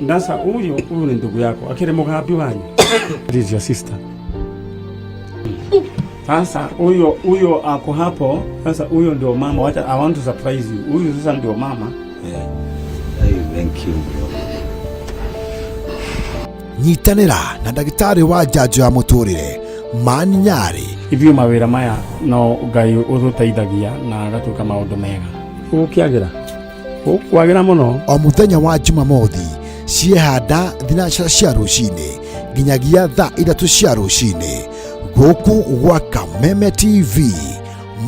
Ndasa huyu huyu ni ndugu yako akiri mugambi wanyu. This is your sister. Sasa huyo huyo ako hapo. Sasa huyo ndio mama. Wacha I want to surprise you. Huyu sasa ndio mama. Yeah. Hey, thank you bro. Nyitanĩra na ndagĩtarĩ wa njanjo ya mũtũrĩre Mani Nyarĩ. Ithuĩ mawĩra maya no Ngai ũtũteithagia na agatuĩka maũndũ mega. Gũkĩagĩra gũkwagĩra mũno. O mũthenya wa Jumamothi ciehanda thinacara cia rũcinĩ nginyagia thaa ithatũ cia rũcinĩ gũkũ gwa Kameme TV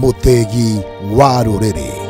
mũthĩgi wa rũrĩrĩ.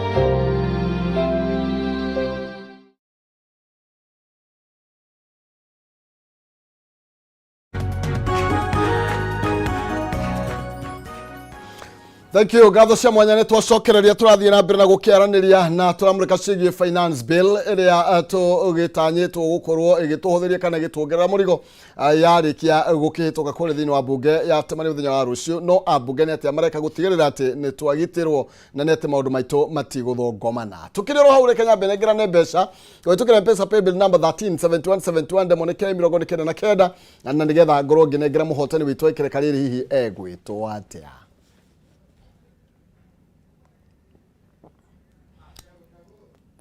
Thank you. Ngatho cia mwanya nĩ twacokereria tũrathiĩ na mbere na gũkĩaranĩria na tũramũrĩka ciĩgiĩ finance bill ĩrĩa tũgĩtanyĩtwo gũkorwo ĩgĩtũhũthĩria kana ĩgĩtuongerera mũrigo yarĩkia gũkĩhĩtũka kũrĩa thĩinĩ wa mbunge ya temani mũthenya wa rũciũ. No ambunge nĩ atĩa mareka gũtigĩrĩra atĩ nĩ twagitĩrwo na nĩ atĩ maũndũ maitũ matigũthongomana. Tukĩrĩ oro hau reke nyambe nengerane mbeca kũhĩtũkĩra M-Pesa paybill number 137171 ndemwa nĩ K 99 na nĩgetha ngorwo ngĩnengera mũhotani witũ aikereka rĩrĩ hihi egwĩtwo atĩa.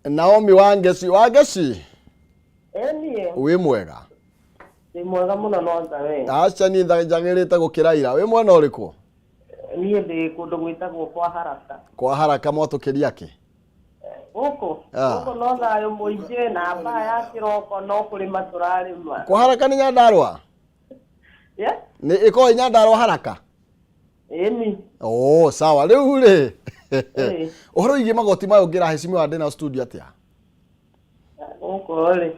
Naomi Wangeci, Wangeci Enie, wĩ mwega? Ndĩ mwega mũno no anga we. Aca niĩ njagĩrĩte gũkĩra ira. Wĩ mwena ũrĩkũ? Niĩ ndĩ kũndũ gwĩtagwo kwa Haraka. Kwa Haraka mwatũkĩria kĩ? Gũkũ? Gũkũ no thayũ mũingĩ na mbaa ya kĩroko no kũrĩma tũrarĩma. Kwa Haraka nĩ Nyandarũa? Yeah? Nĩ ĩkoragwo ĩ Nyandarũa Haraka? Ĩni. Oh, sawa. Rĩu rĩ, Ĩĩ. ũhoro wĩgiĩ magoti maya ũngĩra heshimiwa ndĩ na studio atĩa? Gũkũ rĩ.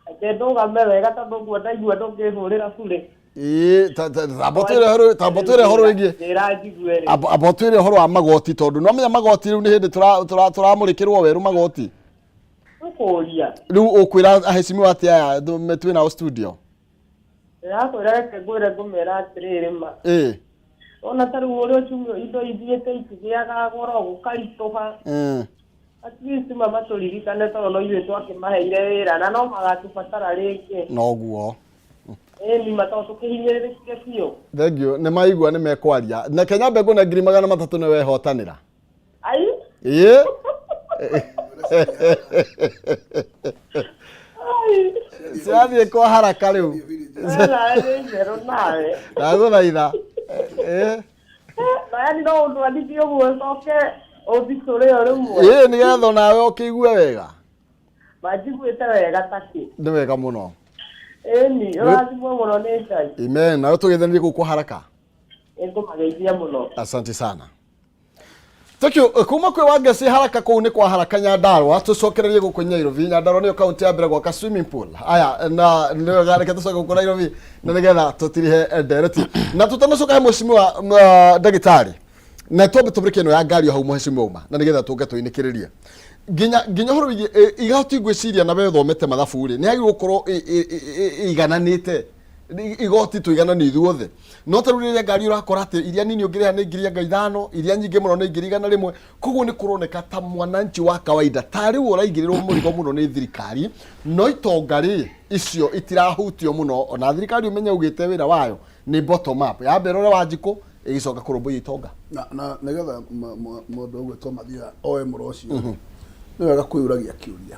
Reke ndũgame wega tondũ ũguo ndaigua ndũngĩhũrĩra burĩ. Ĩĩ, ta amba ũtwĩre ũhoro, ta amba ũtwĩre ũhoro wĩgiĩ Njĩra njigue rĩ. Amba ũtwĩre ũhoro wa magoti tondũ nĩ wamenya magoti rĩu nĩ hĩndĩ tũramũrĩkĩrwo werũ magoti. Ngũkũria. Rĩu ũkwĩra aheshimiwa atĩa aya twĩ nao studio? Ndĩrakwĩra reke ngwĩre ngũmera atĩrĩrĩ ma. Ĩĩ. Ona ta rĩu ũrĩa uchumi indo ithiĩte ikĩgĩaga goro gũkaritũha. At least ma matũririkane tondũ no ithuĩ twakĩmaheire wĩra na no magatũbatara rĩngĩ. Noguo. Ĩni ma tondũ tũkĩhinyĩrĩrĩkire biũ. Thank you. Nĩ maigua nĩ mekwaria. Na Kenya mbegũ na 300,000 nĩ wehotanĩra. Ai. Ĩĩ. Ai. Cirathiĩ kwa haraka rĩu. We nawe nĩ itherũ nawe. Ndagũthaitha. Ĩĩ. Na yani no ũndwarithie ũguo ũcoke ũthitũre o rĩmwe. Ĩĩ nĩgetha onawe ũkĩigue wega. Manjiguĩte wega takĩ. Nĩ wega mũno. Ĩni, ũrathimwo mũno nĩ Ngai. Amen. Nawe tũgeithanirie gũkũ haraka. Nĩngũmageithia mũno. Asante sana. Thank you. Kuma kwĩ Wangeci haraka kũu nĩ kwa haraka Nyandarua tũcokererie gũkũ Nairobi. Nyandarua nĩyo kaunti ya mbere gwaka swimming pool. Aya na nĩ wega reke tũcoke gũkũ Nairobi na nĩgetha tũtirihe ndereti. Na tũtanacoka he mheshimiwa ndagĩtarĩ na twambe tũmũrĩke ĩno ya ngari o hau mheshimiwa uma na nĩgetha tũke tũinĩkĩrĩrie nginya nginya ũhoro wĩgiĩ igoti ngwĩciria na we ũthomete mathabu rĩ nĩ yagĩrĩirwo gũkorwo ĩigananĩte igoti tũiganani ithuothe no ta rĩu rĩrĩa ngari ũrakora atĩ iria nini ũngĩrĩha nĩ 5,000 iria nyingĩ mũno nĩ 100,000 koguo nĩ kũroneka ta mwananchi wa kawaida ta rĩu ũraigĩrĩrwo mũrigo mũno nĩ thirikari no itonga rĩ icio itirahutio mũno ona thirikari ũmenye ugĩte wĩra wayo nĩ bottom up yambe ĩrore Wanjikũ ĩgĩcoka kũrũmbũiya itonga. Na nĩgetha mũndũ ũgwĩtwo Mathia oe mũro ũcio nĩ wega kwĩyũragia kĩũria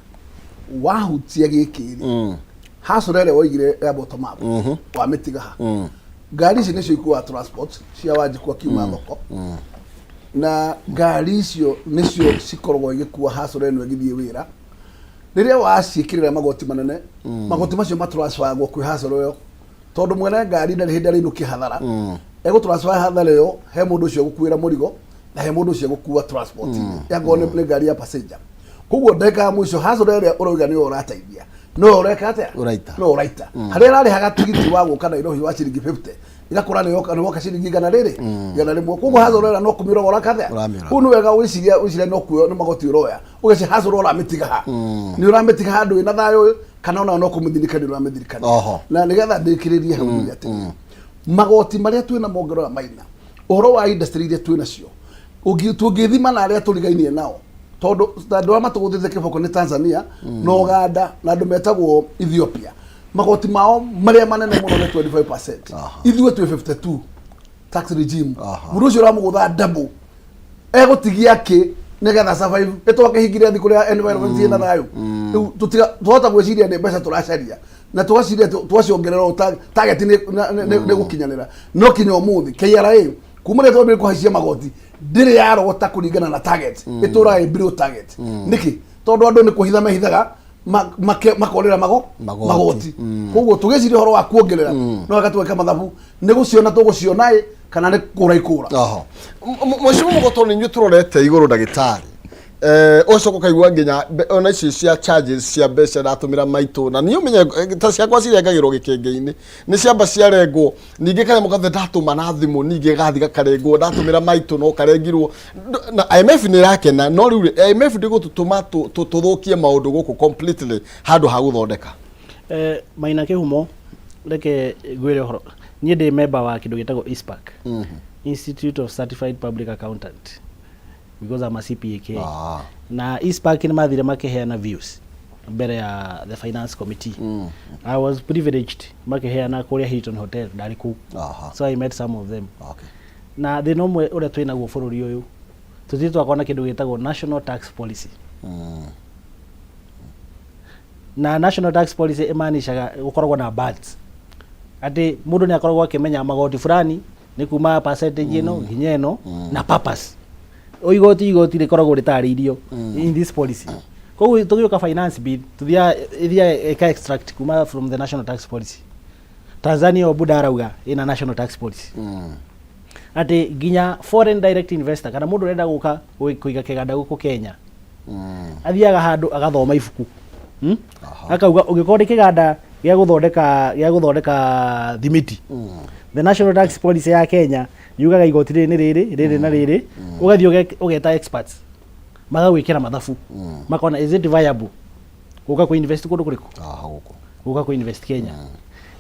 wahutia gĩkĩ rĩ hacũra ĩrĩa woigire ya bottom up wamĩtiga ha ngari ici nĩcio ikuaga transport cia Wanjikũ akiuma thoko na ngari icio nĩcio cikoragwo igĩkua hacũra ĩno ĩgĩthiĩ wĩra rĩrĩa waciĩkĩrĩra magoti manene magoti macio matransferagwo kwĩ hacũra ĩyo tondũ mwene ngari ndarĩ hĩndĩ arĩinũkia hathara egũ transfer hathara ĩyo he mũndũ ũcio egũkuĩra mũrigo na he mũndũ ũcio egũkua transport yakorwo nĩ ngari ya passenger koguo ndagĩka ya mũico hacũra ĩrĩa ũrauga nĩyo ũrateithia no ũreka atĩa Ũraita. no ũraita harĩa ararĩhaga tigiti wa gũka Nairobi wa ciringi 50 igakora nĩ yoka nĩ woka ciringi igana rĩrĩ 100 koguo hacũra ĩrĩa no kũmĩũraga ũraka atĩa Ũramĩũraga. kũu nĩ wega wĩciria wĩciria no kuoya nĩ magoti ũroya ũgeciria hacũra ũramĩtiga ha nĩ ũramĩtiga handũ ĩna thayũ kana ona no kũmĩthirikania ũramĩthirikania Oho. na nĩgetha ndĩkĩrĩrie hau njuge atĩrĩrĩ magoti marĩa twĩ namo ngero maina ũhoro wa industry iria twĩ nacio tũngĩthima na arĩa tũrigainie nao tondũ andũ arĩa matũgũthĩte kĩboko nĩ Tanzania na Uganda na andũ metagwo Ethiopia magoti mao marĩa manene mũno nĩ 25% ithuĩ twĩ 52 tax regime mũndũ ũcio ũramũgũtha double egũtigia kĩ nĩgetha survive ĩtwakĩhingire thikũ rĩa environment ĩna thayũ rĩu tũtiga twahota gwĩciria nĩ mbeca tũracaria na tũgaciria twaciongerera ũũ target nĩ gũkinyanĩra no kinya ũmũthĩ KRA kuma rĩrĩa twambire kũhaicia magoti ndĩrĩ yarogota kũringana na target ĩtũraga ĩ below target nĩkĩ tondũ andũ nĩ kũhitha mehithaga makorĩra mago Magoti. magoti koguo tũgĩciria ũhoro wa kuongerera no wega tweka mathabu nĩ gũciona tũgũciona ĩ kana nĩ kũra ikũra Oho. Mheshimiwa Mũgoto nĩ inyuĩ tũrorete igũrũ ndagĩtarĩ ũgacoka ũkaigua nginya ona ici cia charges cia mbeca ndatũmĩra maitũ na niĩ ũmenye ta ciakwa cirengagĩrwo gĩkĩngĩ-inĩ nĩ ciamba ciarengwo ningĩ kanyamũ gathe ndatũma na thimũ ningĩ gathi gakarengwo ndatũmĩra maitũ no karengirwo na IMF nĩ ĩrakena no rĩu rĩ, IMF ndĩgũtũtũma tũthũkie maũndũ gũkũ completely handũ ha gũthondeka. Maina Kĩhumo reke ngwĩre ũhoro niĩ ndĩ member wa kĩndũ gĩtagwo ICPAK Institute of Certified Public Accountant because I'm a CPAK na ICPAK nĩ mathire makĩheana views mbere ya the finance committee I was privileged makĩheana kũrĩa Hilton Hotel ndarĩ kũu so I met some of them na thĩna ũmwe ũrĩa twĩ naguo bũrũri ũyũ tũtirĩ twakorwo na kĩndũ gĩtagwo national tax policy na national tax policy ĩmaanishaga gũkoragwo na bands atĩ mũndũ nĩ akoragwo akĩmenya magoti fulani nĩ kuma percentage ĩno nginya ĩno na purpose o igoti igoti rĩkoragwo rĩtarĩirio in this policy koguo tũgĩũka finance bill tũthiaga ĩthiaga ĩka extract kuma from the national tax policy Tanzania o Buda arauga ĩna national tax policy. Atĩ nginya foreign direct investor kana mũndũ ũrenda gũka kũiga kĩganda gũkũ Kenya athiaga handũ agathoma ibuku, Akauga ũngĩkorwo nĩ kĩganda gĩa gũthondeka gĩa gũthondeka thimiti, the national tax policy ya Kenya yugaga igoti rĩrĩ nĩ rĩrĩ rĩrĩ na rĩrĩ. Ũgathiĩ ũgeta experts magagwĩkĩra mathabu, makona is it viable gũka kũ invest kũndũ kũrĩkũ, gũka kũ invest Kenya.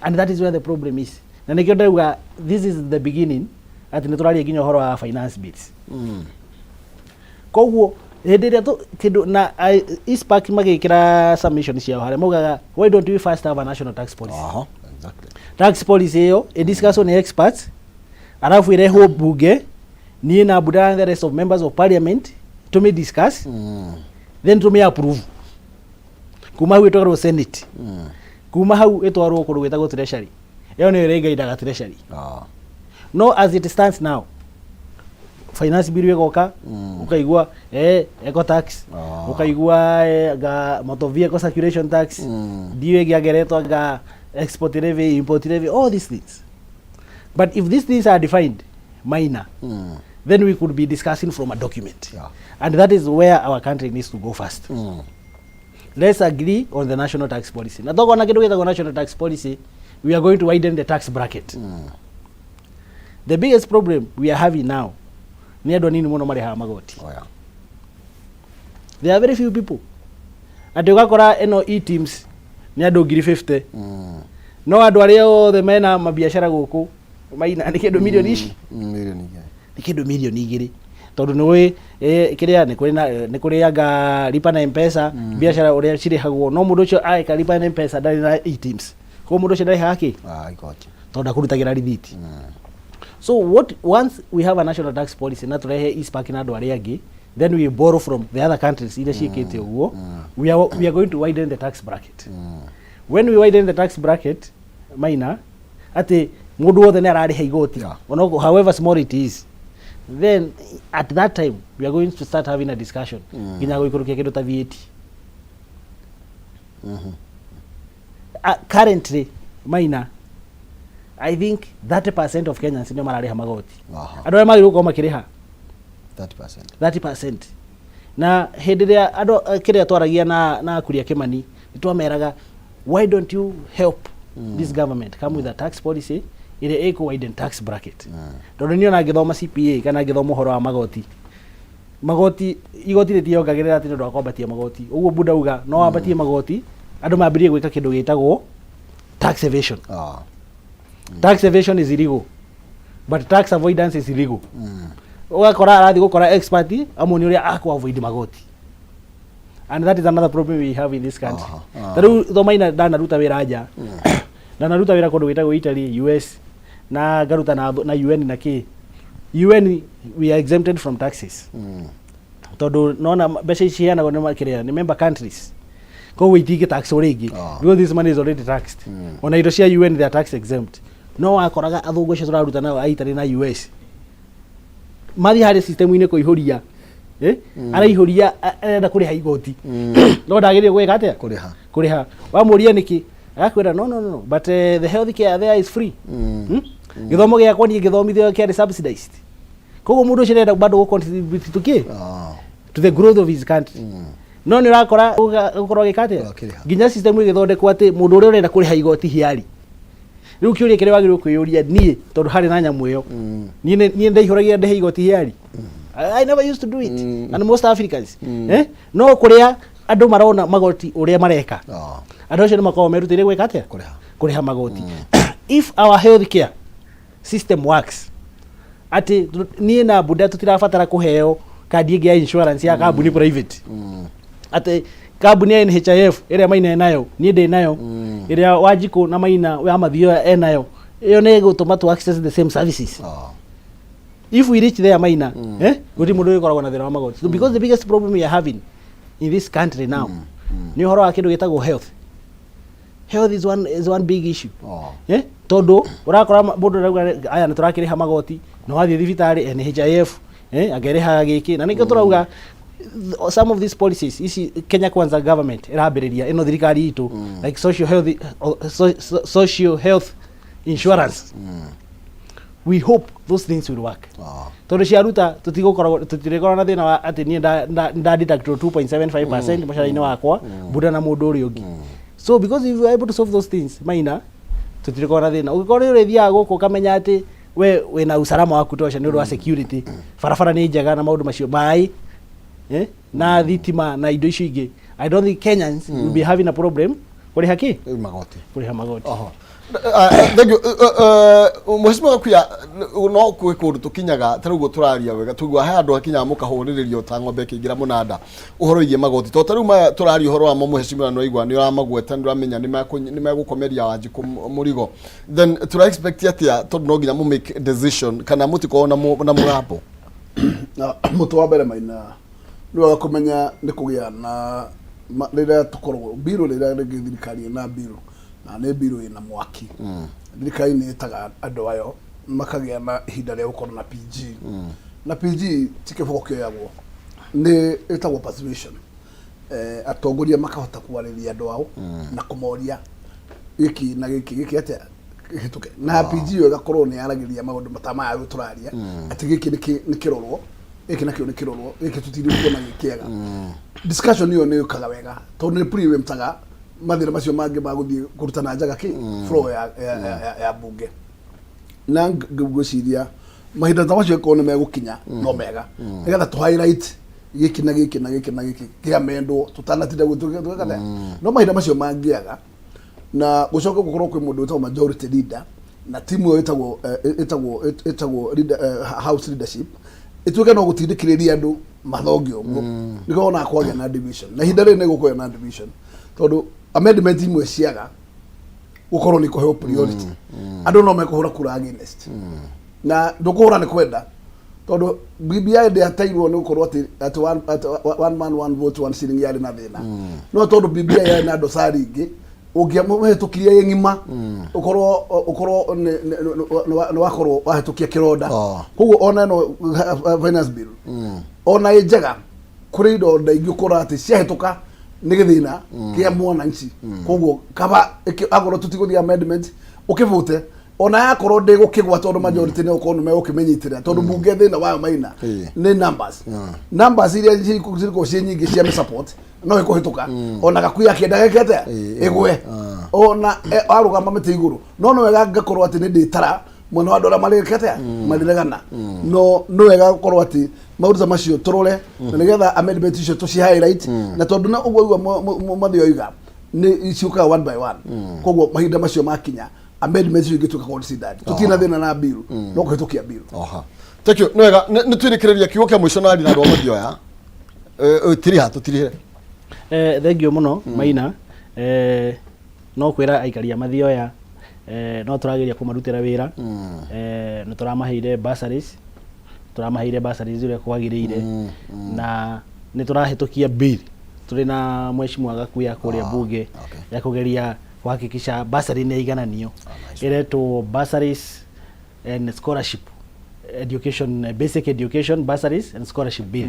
And that is where the problem is, na nĩkĩo ndauga this is the beginning, atĩ nĩ tũraria nginya ũhoro wa finance bills. Koguo hĩndĩ ĩrĩa kĩndũ na ICPAK magĩkĩra submission ciao harĩa maugaga, why don't we first have a national tax policy? Tax policy ĩyo ĩdiscusswo nĩ experts, arabu ĩrehwo bunge, niĩ na Buda and the rest of members of parliament tũmĩ discuss, then tũmĩ approve. Kuma hau ĩtwarwo Senate, kuma hau ĩtwarwo kũndũ gwĩtagwo Treasury. Ĩyo nĩyo ĩrĩgaindaga Treasury. No as it stands now, finance bill ĩgoka, ũkaigua eco tax, ũkaigua nga motor vehicle circulation tax, ndiũ ĩngĩ angeretwo nga export levy, import levy, all these things. But if these things are defined minor, then we could be discussing from a document. And that is where our country needs to go first. Let's agree on the national tax policy. Na tokona kindu gitagwo national tax policy, we are going to widen the tax bracket. The biggest problem we are having now nĩ andũ anini mũno marĩhaga magoti. There are very few people, atĩ ũgakora ĩno eTIMS nĩ andũ 50,000, no andũ arĩa othe mena mabiacara gũkũ maina nĩ kĩndũ milioni ici. Milioni 2. Nĩ kĩndũ milioni 2, tondũ nĩ ũĩ kĩrĩa nĩ kũrĩ na nĩ kũrĩ anga lipa na Mpesa, biacara ũrĩa cirĩhagwo, no mũndũ ũcio agĩka lipa na Mpesa ndarĩ na eTIMS, koguo mũndũ ũcio ndarĩhaga kĩ? Ah, igoti. Tondũ ndakũrutagĩra rithiti. So what, once we have a national tax policy na tũrehe ICPAK na andũ arĩa angĩ, then we borrow from the other countries iria ciĩkĩte ũguo, we are going to widen the tax bracket. When we widen the tax bracket maina, atĩ mũndũ wothe nĩ ararĩha igoti, ona however small it is, then at that time we are going to start having a discussion nginya gũikũrũkia kĩndũ ta VAT. Currently maina, I think 30% of Kenyans nĩo mararĩha magoti. Andũ arĩa magĩrĩirwo gũkorwo makĩrĩha 30%. 30%. Na hĩndĩ ĩrĩa andũ kĩrĩa twaragia na Kuria Kimani, nĩ twameraga, why don't you help this government come with a tax policy ĩrĩa ĩkũ widen tax bracket? Tondũ niĩ ona ngĩthoma CPA kana ngĩthoma ũhoro wa magoti, magoti igoti rĩtiongagĩrĩra atĩ nĩ ũndũ wa kwambatia magoti. Ũguo Buda uga no wambatie magoti, andũ mambĩrĩrie gwĩka kĩndũ gĩtagwo tax evasion. Tax evasion is illegal, but tax avoidance is illegal. Ũgakora arathiĩ gũkora expert amuonie ũrĩa akũ avoid magoti, and that is another problem we have in this country. Ta rĩu thomaina ndanaruta wĩra nja, ndanaruta wĩra kũndũ gwĩtagwo Italy, US, na ngaruta na UN na kĩ UN. We are exempted from taxes tondũ nona mbeca ici ciheanagwo nĩ makĩrĩa nĩ member countries, koguo itingĩ tax rĩngĩ because this money is already taxed. Ona indo cia UN, they are tax exempt. No wakoraga athũngũ acio tũraruta nao a Italy na US mathiĩ harĩ system-inĩ kũihũria, araihũria arenda kũrĩha igoti, no ndagĩrĩire gwĩka atĩa? Kũrĩha. Kũrĩha. Wamũria nĩkĩ, agakwĩra, no, no, no, but the health care there is free. Gĩthomo gĩakwa niĩ ngĩthomithio kĩarĩ subsidized. Koguo mũndũ ũcio arenda bado gũ contribute to kĩ? To the growth of his country. No nĩ ũrakora gũkorwo agĩka atĩa? Akĩrĩha. Nginya system ĩgĩthondekwo atĩ mũndũ ũrĩa ũrenda kũrĩha igoti hiari. Rĩu kĩũria kĩrĩa wagĩrĩirwo kwĩyũria, niĩ tondũ harĩ na nyamũ ĩyo, niĩ ndaihũragia ndĩhe igoti hiari? I never used to do it. And most Africans, no kũrĩa andũ marona magoti ũrĩa mareka, andũ acio nĩ makoragwo merutĩire gwĩka atĩa? Kũrĩha. Kũrĩha magoti. If our health care system works, atĩ niĩ na Buda tũtirabatara kũheo kandi ĩngĩ ya insurance ya kambuni private, atĩ kambuni ya NHIF ĩrĩa Maina enayo, niĩ ndĩ nayo, ĩrĩa Wanjikũ na Maina wa Mathioya enayo, ĩyo nĩ ĩgũtũma to access the same services. If we reach there maina, gũtirĩ mũndũ ũgĩkoragwo na thĩna wa magoti. So because the biggest problem we are having in this country now nĩ ũhoro wa kĩndũ gĩtagwo health. Health is one big issue, tondũ ũrakora mũndũ arauga aya nĩ tũrakĩrĩha magoti, no wathiĩ thibitarĩ NHIF, angerĩhaga gĩkĩ, na nĩkĩo tũrauga some of these policies ici Kenya Kwanza government ĩrambĩrĩria, ĩno thirikari itũ, like social health, social health insurance. We hope those things will work, tondũ ciaruta tũtigũkorwo, tũtirĩkorwo na thĩna wa atĩ niĩ nda deduct 2.75% mũcara-inĩ wakwa buda na mũndũ ũrĩa ũngĩ. So because if you are able to solve those things, Maina, tũtirĩkorwo na thĩna. Ũngĩkorwo nĩ ũrĩthiaga gũkũ ũkamenya atĩ we wĩna usalama wa kutosha nĩ ũndũ wa security, barabara nĩ njega na maũndũ macio, maĩ na thitima na indo icio ingĩ, I don't think Kenyans will be having a problem kũrĩha kĩ? Magoti. Kũrĩha magoti. Oho. Thank you. Mheshimiwa Gakuya, no kwĩ kũndũ tũkinyaga ta rĩu ũguo tũraria wega, tũigua he handũ hakinyaga mũkahũrĩrĩrio ta ng'ombe ĩkĩingĩra mũnanda ũhoro wĩgiĩ magoti, tondũ ta rĩu maya tũraria ũhoro wamo, mheshimiwa, nĩ waigua nĩ ũramagweta, nĩ ũramenya nĩ megũkomeria Wanjikũ mũrigo, then tũra expect atĩa, tondũ no nginya mũ make decision kana mũtikorwo na mũgambo? Na mũtĩ wa mbere, Maina, nĩ wega kũmenya nĩ kũgĩa na rĩrĩa tũkoragwo mbirũ, rĩrĩa rĩngĩ thirikari ĩna mbirũ na nĩ mbirũ ĩna mwaki, thirikari nĩ ĩtaga andũ ayo makagĩa na ihinda rĩa gũkorwo na PG. Na PG ti kĩboko kĩoyagwo, nĩ ĩtagwo persuasion. Atongoria makahota kwarĩria andũ ao na kũmoria gĩkĩ na gĩkĩ gĩkĩ atĩa kĩhĩtũke na PG ĩyo ĩgakorwo nĩ yaragĩria maũndũ ta maya tũraria, atĩ gĩkĩ nĩ kĩrorwo, gĩkĩ nakĩo nĩ kĩrorwo, gĩkĩ tũtirĩ kuona gĩ kĩega. Discussion ĩyo nĩ yũkaga wega tondũ nĩ preemptaga mathĩna macio mangĩ ma gũthiĩ kũrutana njaga kĩ floor ya bunge. Na ngwĩciria mahinda ta macio ĩkorwo nĩ megũkinya no mega, nĩgetha tũ highlight gĩkĩ na gĩkĩ na gĩkĩ na gĩkĩ kĩamendwo tũtanatinda gwĩka. No mahinda macio mangĩaga na gũcoke gũkorwo kwĩ mũndũ wĩtagwo majority leader na timu ĩyo ĩtagwo house leadership ĩtuĩke no gũtindĩkĩrĩria andũ mathonge ũguo, nĩguo wonaga kwagĩa na division. Na ihinda rĩrĩ nĩ gũkũgĩa na division tondũ amendment imwe ciaga gũkorwo nĩ kũheo priority, andũ no mekũhũra kura against. Na ndũkũhũra nĩ kwenda, tondũ BBI ndĩateirwo nĩ gũkorwo atĩ one man one vote one shilling yarĩ na thĩna, no tondũ BBI yarĩ na dosari ingĩ ũngĩamũhĩtũkirie ĩ ng'ima, ũkorwo nĩ wakorwo wahĩtũkia kĩronda. Koguo ona ĩno finance bill, ona ĩ njega, kũrĩ ironda ingĩ ũkora atĩ ciahĩtũka nĩ gĩthĩna kĩa mwananchi. Koguo kaba akorwo tũtigũthiĩ amendment, ũkĩbute ona yakorwo ndĩgũkĩgwa, tondũ majority nĩ gũkorwo nĩ megũkĩmĩnyitĩrĩra, tondũ bunge thĩna wayo, Maina, nĩ numbers. Numbers iria cirĩkorwo ciĩ nyingĩ cia mĩ support no ĩkũhĩtũka, ona Gakuya akĩenda geke atĩa ĩgwe, ona arũgama mĩtĩ igũrũ. No nĩ wega ngakorwo atĩ nĩ ndĩtara mwena wa andũ arĩa marĩke atĩa marĩregana. No nĩ wega gũkorwo atĩ maũndũ ta macio tũrore na nĩgetha amendment icio tũci highlight, na tondũ na ũguo igua Mathĩ oiga nĩ ciũkaga one by one. Koguo mahinda macio makinya, amendment icio ingĩtuĩka considered, tũtirĩ na thĩna na bill, no kũhĩtũkia bill. Oha. Thank you. Nĩ wega nĩ twĩrĩkĩrĩria kiugo kĩa mũico na na andũ a Mathioya. Tiriha tũtirihĩre. Thank you mũno, Maina. No kwĩra aikari a Mathioya, no tũrageria kũmarutĩra wĩra. Nĩ tũramaheire bursaries, tũramaheire bursaries ũrĩa kwagĩrĩire, na nĩ tũrahĩtũkia bill tũrĩ na mheshimiwa Gakuya kũrĩa bunge ya kũgeria kuhakikisha bursary nĩ igananio, ĩretwo Bursaries and Scholarship Education, Basic Education Bursaries and Scholarship Bill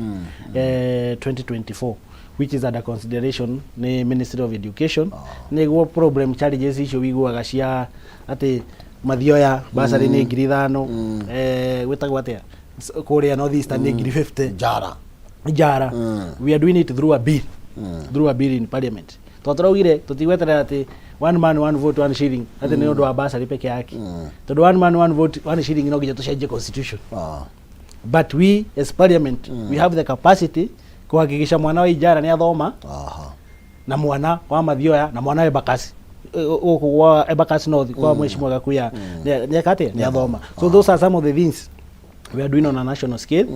2024, which is under consideration nĩ Ministry of Education, nĩguo problem challenges icio wiguaga cia atĩ Mathioya bursary nĩ 5,000, gwĩtagwo atĩa, kũrĩa North Eastern nĩ 50,000. Njara. Njara. We are doing it through a bill in parliament, tondũ tũraugire tũtigweterera atĩ one man one vote one shilling atĩ nĩ ũndũ wa bursary peke yake, tondũ one man one vote one shilling no nginya tũcenjie constitution. But we as parliament, we have the capacity kuhakikisha mwana wa Ijara nĩ athoma, na mwana wa Mathioya, na mwana wa Embakasi, gũkũ gwa Embakasi North kwa mheshimiwa Gakuya nĩ eka atĩa, nĩ athoma. So those are some of the things we are doing on a national scale.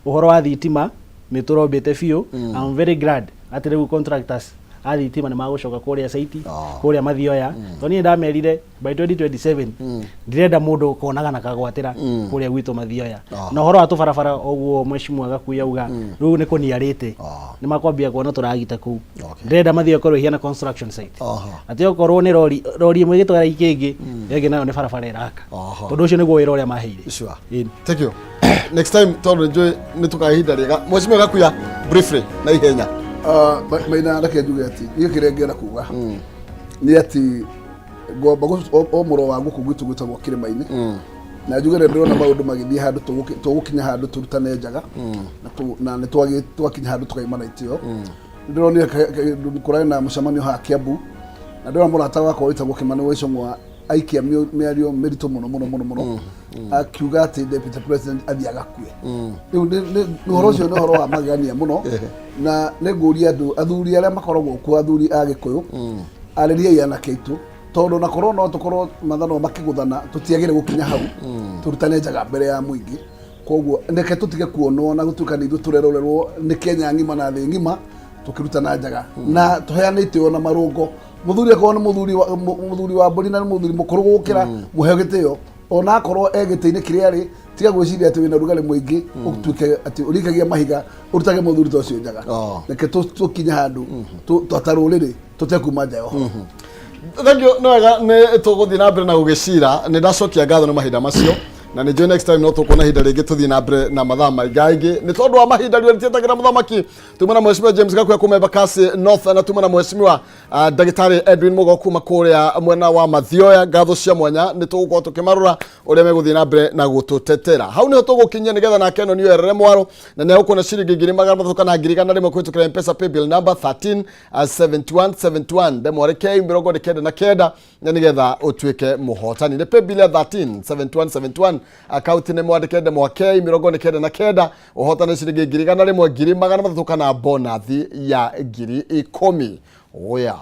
Ũhoro wa thitima nĩ tũrombĩte biũ. I'm very glad atĩ rĩu contractors a thitima nĩ magũcoka kũrĩa site kũrĩa Mathioya, tondũ niĩ ndamerire by 2027 ndirenda mũndũ konaga na kagwatĩra kũrĩa gwitũ Mathioya. Na ũhoro wa tũbarabara, ũguo mheshimiwa Gakuya auga, rĩu nĩ kũniarĩte, nĩ makwambia kuona tũragita kũu. Ndĩrenda Mathioya ĩkorwo ĩhiana construction site, atĩ okorwo nĩ rori, rori ĩmwe ĩgĩtwara ikĩngĩ, ĩngĩ nayo nĩ barabara ĩraka, tondũ ũcio nĩguo wĩra ũrĩa maheire. Sure. Thank you. Next time, tondũ nĩ nĩ tũkahe ihinda rĩega. Mheshimiwa Gakuya, briefly na ihenya. Maina, reke njuge atĩ niĩ kĩrĩa ngĩenda kuga nĩ atĩ ngomba o mũro wa gũkũ gwitũ gwĩtagwo kĩrĩma-inĩ. Na njuge nĩ ndĩrona maũndũ magĩthiĩ handũ tũgũkinya handũ tũrutane njaga na nĩ twakinya handũ tũkaimana itĩo. Nĩ ndĩronire kũrarĩ na mũcemanio haha Kiambu na ndĩrona mũrata wakwa wĩtagwo Kĩmani wa Icũng'wa aikia mĩario mĩritũ mũno mũno mũno mũno, akiuga atĩ deputy president athiĩ agakue. Rĩu ũhoro ũcio nĩ ũhoro wa magegania mũno, na nĩ ngũria andũ athuri arĩa makoragwo kuo, athuri a Gĩkũyũ, arĩriai anake aitũ, tondũ na korwo no tũkorwo mathanwa makĩgũthana, tũtiagĩrĩire gũkinya hau tũrutane njaga mbere ya mũingĩ. Koguo reke tũtige kuonwo na gũtuĩka nĩ ithuĩ tũrerorerwo nĩ Kenya ng'ima na thĩ ng'ima tũkĩrutana njaga na tũheane itĩo na marũngo. Mũthuri akorwo nĩ mũthuri wa mbũri na nĩ mũthuri mũkũrũ gũgũkĩra, mũheo gĩtĩo ona akorwo e gĩtĩ-inĩ kĩrĩa arĩ. Tiga gwĩciria atĩ wĩna ũrugarĩ mũingĩ ũtuĩke atĩ ũrikagia mahiga ũrutage mũthuri ta ũcio njaga. Reke tũkinye handũ ta rũrĩrĩ tũtekuma nja ya ũhoro. Thank you. Nĩ wega, nĩ tũgũthiĩ na mbere na gũgĩcira. Nĩ ndacokia ngatho nĩ mahinda macio, na nĩ njũĩ next time no tũkuona ihinda rĩngĩ tũthiĩ na mbere na mathaa maingĩ nĩ tondũ wa mahinda. Rĩu nĩtietagĩra mũthamaki. Tuma na mheshimiwa James Gakuya kuma Embakasi North, na tuma na mheshimiwa ndagĩtarĩ Edwin Mugo kuma kũrĩa mwena wa Mathioya. Ngatho cia mwanya, nĩ tũgũkorwo tũkĩmarora ũrĩa megũthiĩ na mbere na gũtũtetera. Hau nĩho tũgũkinyia nĩgetha nake ĩno nĩoerere mwaro na nĩ egũkuona ciringi 300,000 kana 100,000 kũhĩtũkĩra M-Pesa paybill number 13 71 71 ndemwa K 99, na nĩgetha ũtuĩke mũhotani nĩ paybill ya 13 71 71, akaunti nĩ mwandĩke ndemwa K 99, ũhotane ciringi 100,000, 300,000 kana bonathi ya 10,000. Oya.